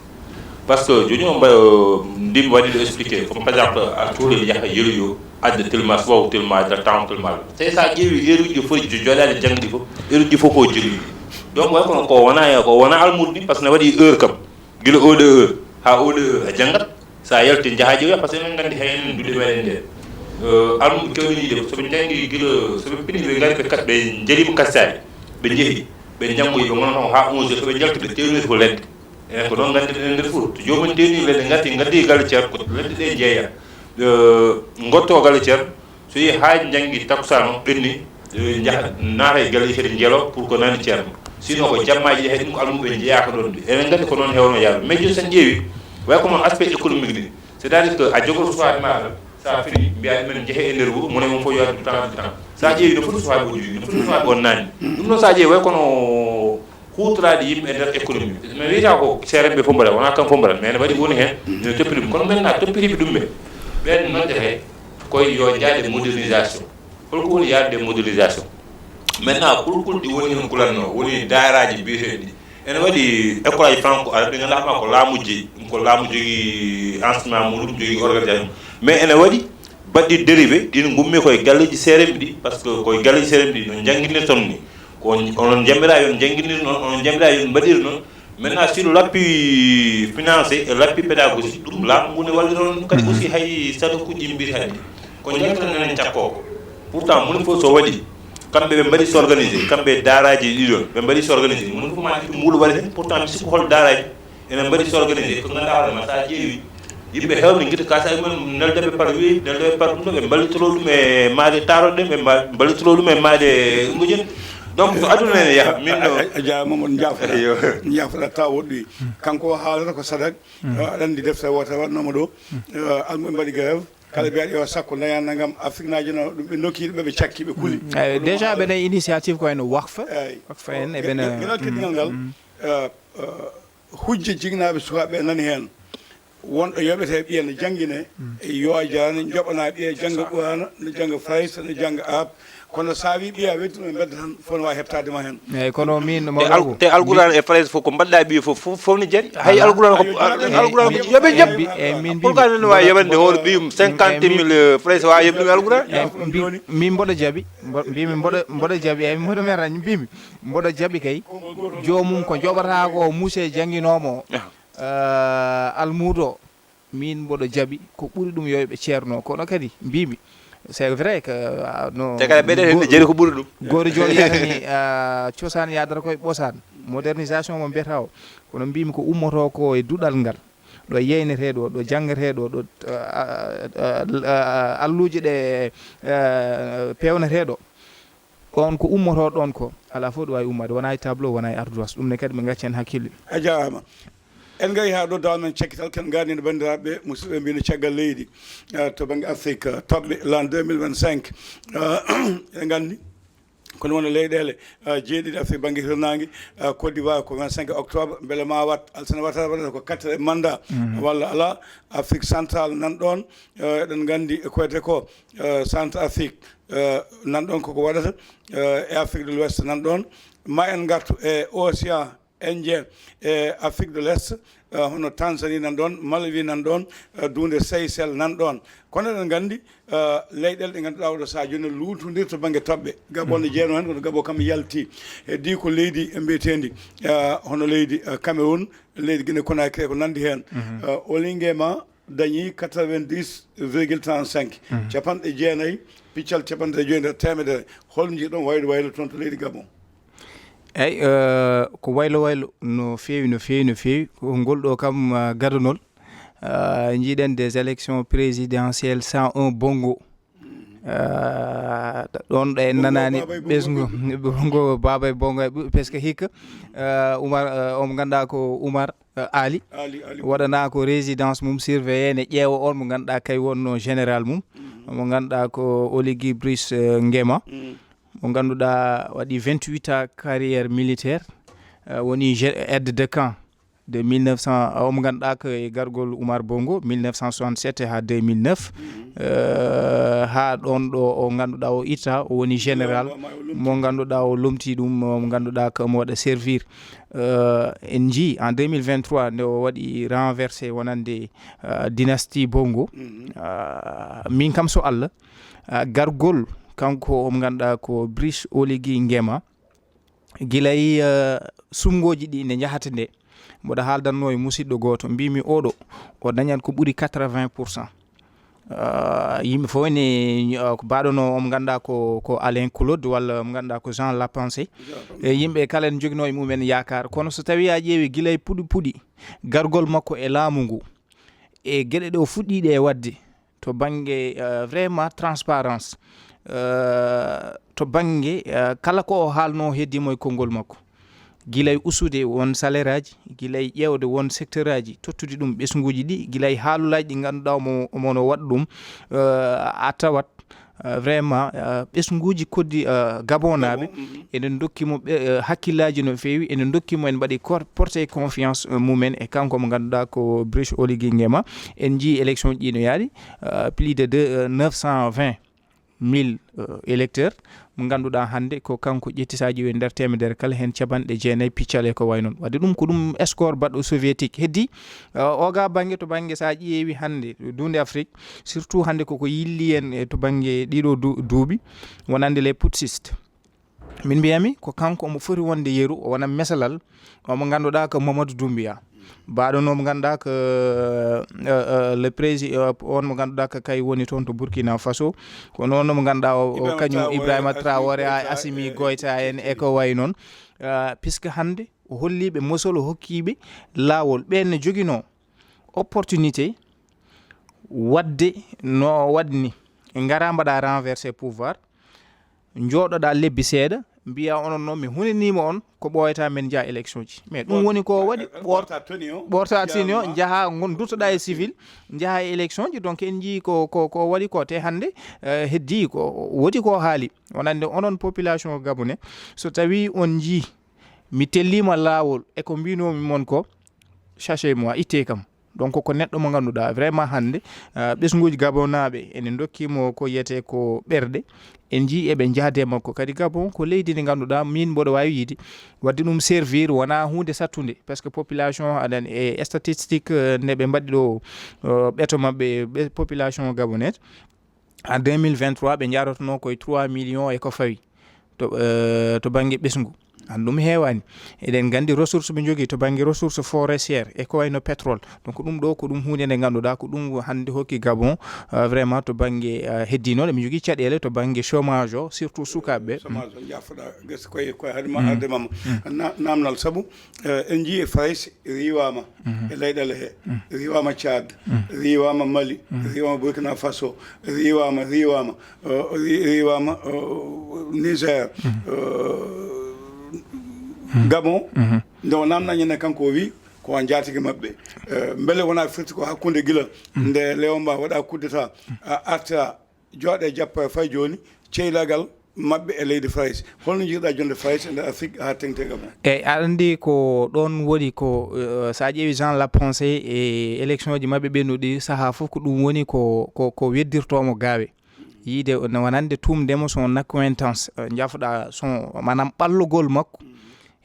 Parce que jooni o mbayo ndin waɗi ɗo expliqué, comme par exemple, a cuuɗi yaha yeru yo adda tellement, so waw tellement, adda temps tellement. Sey sa ƴeewi heure uji fof jo-, joɗaade jangdi fof, heure uji fof ko jogii. Donc, way kono ko wona, ko wona almuudo ni, parce que ne waɗi heure kam. Gila o ɗo heure, haa o ɗo heure, a janngat. Sa yalti, njaha ƴeewa, parce que eɗen nganndi hay enen duɗe meɗen nde. Euh, almuudo kewɗo yiide, so ɓe njanngi gila, so ɓe pini, ɓe ngari, ɓe kat-, ɓe njariima kastaade, ɓe njehi, ɓe njanngoyi, ɓe ngonata haa onze heures, so ɓe njalti, ɓe tewniri ko ledde. Eyi, ko noon nganndi-ɗen e nder Fuuta. To joomum teeni leɗɗe, ngati, ngaddi galle ceerno, ko leɗɗe ɗe njeeya. Eh, ngotto galle ceerno, so yehi haa njanngi takkusaan o, ɓenni, eh, njaha, naata e galle kadi njelo pour ko nani ceerno. Sinon ko jammaaji ɗi, hay ɗum ko almuɓe njeyaaka ɗoon. Eɗen nganndi ko noon heewno yaade. Mais jooni so en ƴeewi, way ko noon aspect économique ni. C'est-à-dire que a jogoto suwaaɓe ma tan, so a fini, mbiya ɗumen njehe e nder wuro, mone mum fof yo addu temps, addu temps. So a ƴeewi, no foti suwaaɓe o jogii, no foti suwaaɓe o naani. Ɗum noon so a ƴeewi, way kono huutoraade yimɓe e nder économie. Mi wiyata ko C R M ɓe fof mbaɗa, wonaa kam fof mbaɗa, mais ene waɗi woni heen, ene toppiri ɗum. Kono maintenant, toppitiiɓe ɗum ɓe, ɓeen noddete koye yo njaade modernisation. Holko woni yaade modernisation? Maintenant, kulkul ɗi woni heen kulanno, woni daayiraaji biyeteeɗi. Ene waɗi école aji franco arabe, ɗi ngannduɗaa ma ko laamu jeyi, ɗum ko laamu jogii enseignement muɗum, jogii organisation. Mais ene waɗi baɗɗi dérivé, ɗin ngummi koye galleeji C R M ɗi, parce que koye galleeji C R M ɗi no njannginirton ni. Ko on, onon njamira yo on njannginir noon, onon njamira yo on mbaɗir noon. Maintenant, sur l'appui financier et l'appui pédagogique, ɗum laamu ngu ne wallira on ɗum kadi aussi, hay sadokuuji mbiri hannde. Ko njalten enen cakkoo ko. Pourtant, moni fof so waɗi, kamɓe ɓe mbaɗi s'organiser, kamɓe daaraaji ɗiɗon, ɓe mbaɗi s'organiser. Moni fof ma ittu mbuuɗu waɗa heen, pourtant mi sikku hol daaraaji ene mbaɗi s'organiser, ko ngannduɗaa hoore ma, so a ƴeewi, yimɓe heewɓe ngitta ka, so a wi mum, neldeɓe par wii, neldeɓe par ɗum ɗo, ɓe mballitoro ɗum e maade taaroɗe, ɓe mba-, mballitoro ɗum e maade ngujen. Donc, so aduna ene yaha, min no. A, a, a jaaraama, on njaafoɗaa. Eyyo. Njaafoɗaa taw woɗɗoyi. Kanko o haalata ko sadak, eh, aɗa anndi defte woote waɗnooma ɗo, eh, almuɓe mbaɗi grève, kala mbiyaɗo yo sakko daña nangam, Afriknaajo no, ɗum ɓe ndokki, ɓe, ɓe cakki, ɓe kuli. Mm. Eh, déjà ɓe nayi initiative ko wayno Wakfa. Eyi. Wakfa en, e ɓe na, ɓe, ɓe, ɓe, mm, keɗingal ngal, mm, eh, eh, hujja jiknaaɓe sukaaɓe nani heen. Wonɗo yoɓete ɓiya ne janngine, mm, e yo a jaani, njoɓana ɓiya jannga Qur'aana, ne jannga Farayse, ne jannga Arab. Kono so a wi ɓiya weddino e mbedda tan, fof ne waawi heɓtaade ma heen. Eyi, kono min, te Mawlaw al-, te Alqur'aana e Farayse fof ko mbaɗɗa ɓiya fof, fof, fof ne jari. Hay Alqur'aana ko, Alqur'aana ko yoɓe jaɓ. Eyi, min, eyi, min, pourquoi min, min, ne waawi yoɓande hoore ɓiyum cinquante mille Farayse, waawi yoɓde ɗum Alqur'aana? Eyi, mbi-, min mboɗo jaɓi, mbo-, mbimi mboɗo, mboɗo jaɓi, eyi, mboɗo mera, mbimi. Mboɗo jaɓi kay, joomum ko joɓata ko, muse jannginoomo o. Ah. Eh, almuudo, min mboɗo jaɓi, ko ɓuri ɗum yo ɓe ceerno. Kono kadi mbimi, c'est vrai que, ah, no. Te kala ɓeɗe heen go-, ne jari ko ɓuri ɗum. Gooto jooɗi yatani, ah, cosaan yaadata koye ɓosaan. Modernisation mo mbiyata o. Kono mbimi ko ummoto ko e duɗal ngal. Ɗo yeynetee ɗo, ɗo janngete ɗo, ɗo, ah, ah, ah, ah, alluuje ɗe, ah, peewnetee ɗo. On ko ummoto ɗon ko, alaa fof ɗo waawi ummaade, wonaa e tableau, wonaa e ardoise. Ɗum ne kadi ɓe ngacci heen hakkille. A jaaraama. En ngarii haa ɗo dawal men cakkital, ken ngaardini banndiraaɓe, musidɓe mbiino caggal leydi, eh, to bannge Afrique, eh, toɓɓe l'an deux mille vingt-cinq. Eh, eɗen nganndi, kono wona leyɗeele, eh, jeeɗiɗi Afrique bannge hirnaange, eh, Côte d'Ivoire ko vingt-cinq octobre, mbele ma wat, alsana wata waɗata ko quatre mandat, mhm, walla alaa. Afrique centrale nan ɗoon, eh, eɗen nganndi ko wiyetee ko, eh, Centre Afrique, eh, nan ɗoon koko waɗata, eh, e Afrique de l'Ouest nan ɗoon. Ma en ngartu e Océan Indien, e Afrique de l'Est, eh, hono Tanzanie nan ɗoon, Malawi nan ɗoon, eh, duunde Seychelles nan ɗoon. Kono eɗen nganndi, eh, leyɗeele ɗe ngannduɗaa oɗo sahaa jooni no luutondir to bannge toɓɓe. Gabon ne jeyanoo heen, kono Gabon kam yalti. Heddii ko leydi mbiyeteendi, eh, hono leydi, eh, Cameroun, leydi Guinée Conakry e ko nanndi heen. Eh, Oligui Nguema dañii quatre-vingt-dix virgule trente-cinq, capanɗe jeenayi, piccal capanɗe joyi nder teemedere. Hol njiɗon waylo waylo toon to leydi Gabon? Eyi, eh, ko waylo waylo no feewi, no feewi, no feewi. Ko ngol ɗo kam, eh, gadonol. Eh, njiɗen des élections présidentielles sans un Bongo. Eh, ɗoon ɗo en nanaani ɓesngu, Bongo, Baaba e Bongo, parce que hikka, eh, Umar, eh, omo ngannduɗaa ko Umar, eh, Ali. Ali, Ali. Waɗanaa ko résidence mum surveillé, ne ƴeewa on mo ngannduɗaa kay wonno général mum. Mo ngannduɗaa ko Oligui Brice, eh, Nguema. Mo ngannduɗaa waɗi vingt-huit ans carrière militaire, eh, woni gé-, aide de camp de mille neuf cents, eh, omo ngannduɗaa ko e gargol Umar Bongo, mille neuf cent soixante-sept haa deux mille neuf. Eh, haa ɗoon ɗo o ngannduɗaa o itta, o woni général mo ngannduɗaa o lomti ɗum, mo ngannduɗaa ko omo waɗa servir. Eh, en njii en deux mille vingt-trois nde o waɗi renversé wonande, eh, dynastie Bongo. Eh, min kam so Allah, eh, gargol kanko omo ngannduɗaa ko Brice Oligui Nguema, gila e, eh, suɓngooji ɗi nde njahata nde, mboɗo haaldanno e musidɗo gooto, mbimi oɗo, o dañat ko ɓuri quatre-vingts pour cent. Eh, yimɓe fof ne, eh, ko mbaɗono omo ngannduɗaa ko, ko Alain Claude walla omo ngannduɗaa ko Jean Lapensée. E yimɓe kala en jogino e mumen yaakaar. Kono so tawi a ƴeewi gila e puɗi puɗi gargol makko e laamu ngu, e geɗe ɗe o fuɗɗiɗe e waɗde to bannge, eh, vraiment transparence, eh, to bannge, eh, kala ko o haalno heddimo e konngol makko. Gila e usude won salaire aji, gila e ƴeewde won secteur aji, tottude ɗum ɓesnguuji ɗi, gila e haalulaaji ɗi ngannduɗaa omo, omo no waɗa ɗum, eh, a tawat, eh, vraiment, eh, ɓesnguuji koddi, eh, gabonaaɓe, ene ndokki mo ɓe, eh, hakkillaaji no feewi, ene ndokki mo en mbaɗi cor-, porté confiance, eh, mumen e kanko mo ngannduɗaa ko Brice Oligui Nguema. En njii élection ji no yaari, eh, plus de deux, eh, neuf cent vingt mille, eh, électeurs, mo ngannduɗaa hannde ko kanko ƴetti sahaji e nder teemedere kala heen capanɗe jeenayi piccal e ko wayi noon. Wadde ɗum ko ɗum score baɗɗo soviétique. Heddi, eh, oga bannge to bannge so a ƴeewi hannde duunde Afrique, surtout hannde koko yilli en e to bannge ɗiɗo du-, duuɓi, wonande les putschistes. Min mbiyami ko kanko omo foti wonde yeru, o wona mesalal, omo ngannduɗaa ko Mamadou Doumbouya. Mbaɗo no mo ngannduɗaa ko, eh, eh, le président, eh, on mo ngannduɗaa ko kay woni toon to Burkina Faso. Ko noon mo ngannduɗaa o, o Ibrahima kañum Traoré, Ibrahima Assimi Traoré, Goïta, Assimi eh, Goïta en e ko wayi noon. Eh, puisque hannde o holliiɓe mosol, o hokkiiɓe laawol. Ɓeen ne joginoo opportunité waɗde no o waɗni. Ngara mbaɗa renversé pouvoir, njooɗoɗa lebbi seeɗa, mbiya onon noon mi hunaniima on ko ɓooyata men njaha élection ji. Mais ɗum woni ko waɗi ɓoorta tenue o, ɓoorta tenue o, njaha ngon duttoɗa e civil, njaha e élection ji. Donc en njii ko, ko, ko waɗi ko te hannde, eh, heddi ko woti ko haali. Wonande onon population gabonais, so tawi on njii mi tellima laawol e ko mbinomi mon ko, sachez-moi, itte kam. Donc ko neɗɗo mo ngannduɗaa vraiment hannde, ah, ɓesnguuji gabonaaɓe ene ndokki mo ko yiyetee ko ɓerɗe. En njii eɓe njahde makko. Kadi Gabon ko leydi ndi ngannduɗaa min mboɗo waawi yiide wadde ɗum servir wonaa huunde sattunde, parce que population aɗan e statistique, eh, nde ɓe mbaɗi ɗo, eh, ɓeto maɓɓe, ɓe population gabonaise, en deux mille vingt-trois ɓe njarotono koye trois millions e ko fawi to, eh, to bannge ɓesngu. An ɗum heewani. Eɗen nganndi ressource ɓe njogii to bannge ressource forestière e ko wayno pétrole. Donc ɗum ɗo ko ɗum huunde nde ngannduɗaa ko ɗum hannde hokki Gabon, eh, vraiment to bannge, eh, heddi noon eɓe njogii caɗeele to bannge chômage o, surtout sukaaɓe ɓe. Chômage o, jaafoɗa, gasi koye, koye hade ma, arde ma. Na-, namnal sabu, eh, en njii e Farayse riiwaama e leyɗeele he. Riiwaama Tchad, riiwaama Mali, riiwaama Burkina Faso, riiwaama, riiwaama, eh, ri-, riiwaama, eh, Niger, eh, Gabon. Nde o namna ñande kanko o wi ko o njaatige maɓɓe. Eh, mbele wona firti ko hakkunde gila nde Léon Mba waɗa coup d'état, a arta jooɗe jappa e fay jooni, ceylagal maɓɓe e leydi Farayse. Holno njiɗɗa jonde Farayse e nder Afrique haa teŋti e Gabon? Eyi, aɗa anndi ko ɗoon woni ko, eh, so a ƴeewi Jean Lapensée e élection ji maɓɓe ɓennuɗi sahaa fof ko ɗum woni ko, ko, ko weddirtoomo gaawe. Yiide no wonande tumde mo son accointance, eh, jaafoɗa son, maanaam ɓallugol makko.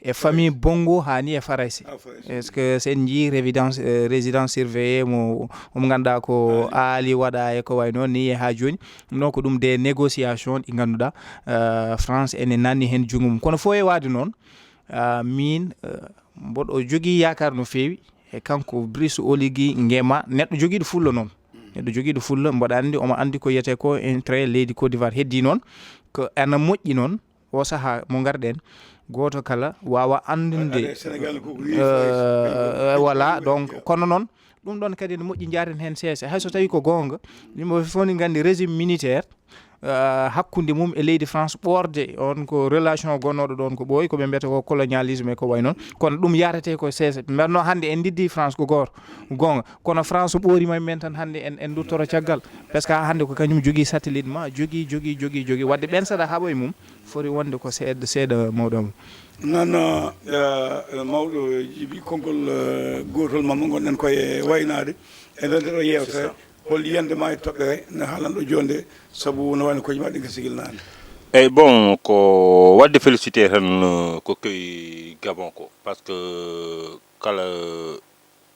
E famille Bongo haa ni e Farayse. Est-ce que so en njii résidence, euh, résidence surveillée mo, mo ngannduɗaa ko aali waɗa e ko wayi noon ni e haa jooni? Ɗum noon ko ɗum des négociations ɗi ngannduɗaa, euh, France ene nanni heen junngo mum. Kono fof e waade noon, euh, miin, euh, mboɗo jogii yaakaar no feewi e kanko Brice Oligui Nguema, neɗɗo jogiiɗo fulla noon. Neɗɗo jogiiɗo fulla, mboɗo anndi, omo anndi ko wiyetee ko intérêt leydi Côte d'Ivoire. Heddii noon ko ana moƴƴi noon, o sahaa mo ngarɗen, gooto kala waawa anndinde. Aɗa, Sénégal ko ko wiyi, euh, voilà, donc, kono noon, ɗum ɗoon kadi ene moƴƴi, njaaden heen seese. Hay so tawii ko goonga, yimɓe fof ne nganndi régime militaire, euh, hakkunde mum e leydi France ɓoorde, on ko relation gonnooɗo ɗoon ko ɓooyi, ko ɓe mbiyata ko colonialisme e ko wayi noon. Kono ɗum yaretee ko seese. Mbeɗa no hannde en ndiddii France ko goor-, goonga. Kono France ɓoori ma men tan hannde en, en duttoro caggal. Parce que haa hannde ko kañum jogii satellite ma, jogii, jogii, jogii, jogii. Wadde ɓen saɗa haɓa e mum, foti wonde ko seeɗa, seeɗa mawɗo mum. Noon, eh, mawɗo jibi konngol, eh, gootol ma mo ngonɗen koye waynaade. E nder ɗo yewtere, hol yiyannde ma e toɓɓere no haalanɗo joonde, sabu no wayno kooji ma ɗi gasigil naane? Eyyi, bon, ko wadde félicité tan, eh, ko koye Gabon ko. Parce que kala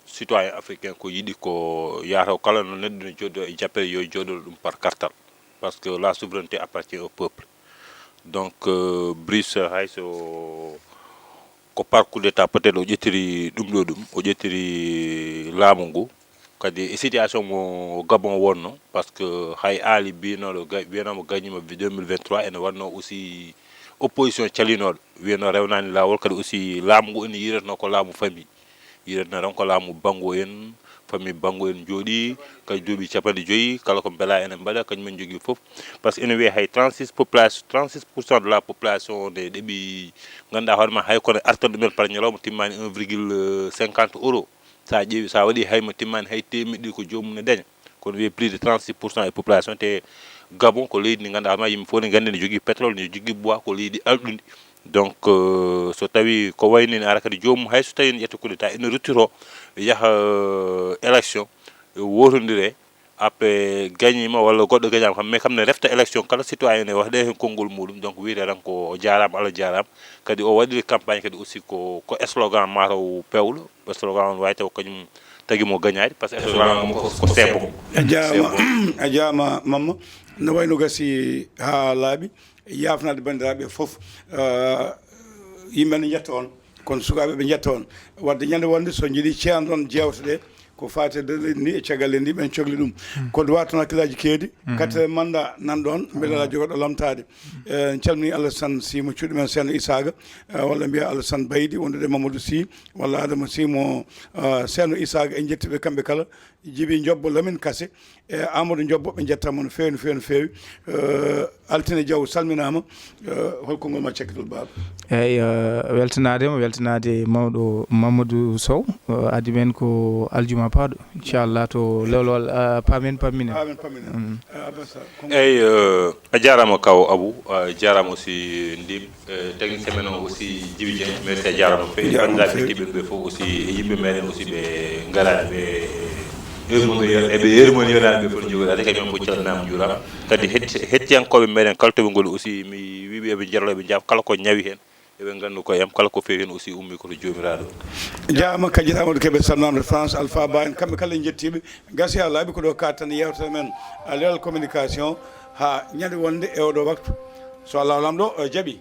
citoyen africain ko yiɗi ko yahata kala no neɗɗo no jooɗo e jappere yo jooɗo ɗum par kartal. Parce que la souveraineté appartient au peuple. Donc, euh, Brice, hay so ko par coup d'état, peut-être o ƴettiri ɗum ɗo ɗum, o ƴettiri laamu ngu. Kadi e situation mo Gabon wonno, parce que hay aali mbiyanoɗo ga-, mbiyanoma gañima deux mille vingt-trois, ene wanno aussi opposition calinoɗo, wiyano rewnani laawol, kadi aussi laamu ngu ene yiratno ko laamu famille. Yiɗatno tan ko laamu Banngo en, famille Banngo en njooɗii, kadi duuɓi capanɗe joyi, kala ko mbela ene mbaɗa, kañum en njogii fof. Parce que ene wiyee hay trente-six population, trente-six pour cent de la population nde ɗeɓi, ngannduɗaa hoore ma hay kono artan ɗumen par ñalawma timmaani un virgule cinquante euros. So a ƴeewi, so a waɗi hayma timmaani hay teemedde ɗiɗi ko joomum ne daña. Kono wiyee plus de trente-six pour cent e population, te Gabon ko leydi ndi ngannduɗaa hoore ma yimɓe fof ne nganndi ne jogii pétrole, ne jogii bois, ko leydi alɗundi. Donc, euh, so tawi ko wayni ne ara kadi joomum, hay so tawi ne ƴetta coup d'état, ene ruttito yaha, euh, élection, wotondire, après gañima walla goɗɗo gañama kam, mais kam ne refta élection, kala citoyen ne waɗa heen konngol muɗum. Donc wiyete tan ko o jaarama, Allah jaarama. Kadi o waɗiri campagne kadi aussi ko, ko slogan mataw pewɗo, ko slogan on wawi taw kañum tagi mo gañaade, parce que slogan mo ko, ko c'est bon. A jaarama, a jaarama Mamma. No wayno gasi haa laaɓi. Yaafnaade banndiraaɓe fof, eh, yimɓe ne njetta on, kono sukaaɓe ɓe njetta on. Wadde ñande wonde so njiɗi ceerndon jeewte ɗe, ko faati e nder leydi ndi e caggal leydi ndi, ɓen cokli ɗum. Ko duwa toon hakkillaaji keedi, carte mandat nan ɗoon, mbele alaa jogorɗo lamtaade. Eh, en calmini Alassane Sy mo cuuɗi men Ceerno Isaaga, eh, walla mbiya Alassane Baydi, wondude Mamadou Sy, walla Adama Sy mo, eh, Ceerno Isaaga, en njetti ɓe kamɓe kala. Jibi Njobbo, Lamine Kase, e Amadou Njobbo, ɓe njettaama no feewi, no feewi, no feewi. Eh, Altine Diaw salminaama. Eh, hol konngol ma cakkitol, baaba? Eyyi, eh, weltanaade mo, weltanaade mawɗo Mamadou Sow, eh, adii men ko aljuma paaɗo, inchallah, to lewlewal, eh, paamen, pamminen. Paamen, pamminen. Mm. Eh, Abba Sarr, konngol. Eyyi, eh, a jaaraama kaw Abou, a jaaraama aussi Ndim. Eh, technicien men o aussi, Djiby Dieng, merci, a jaaraama no feewi. Jaaraama no feewi. Banndiraaɓe heɗiiɓe ɓe fof aussi, e yimɓe meɗen aussi ɓe ngaraani ɓe, yurmooɓe, eɓe yurmooɓe yonaaɓe ɓe fof, njogoɗaade, kañum fof calminaama, njuuraama. Kadi hetti-, hettiyankooɓe meɗen kala to ɓe ngoni aussi, mi wiiɓe eɓe njarlo, eɓe njaaf, kala ko ñawi heen, eɓe nganndu ko yam, kala ko feewi heen aussi ummii ko to Joomiraaɗo. Jaaraama, Kajjata Amadou Kébé, salminaama to France, Alpha Ba en, kamɓe kala en njettiiɓe. Gasi haa laaɓi, ko ɗo kaaɗten yeewtere men, a, Leral Communication, haa ñande wonde e oɗo waktu, so Allah Laamɗo, eh, jaɓi.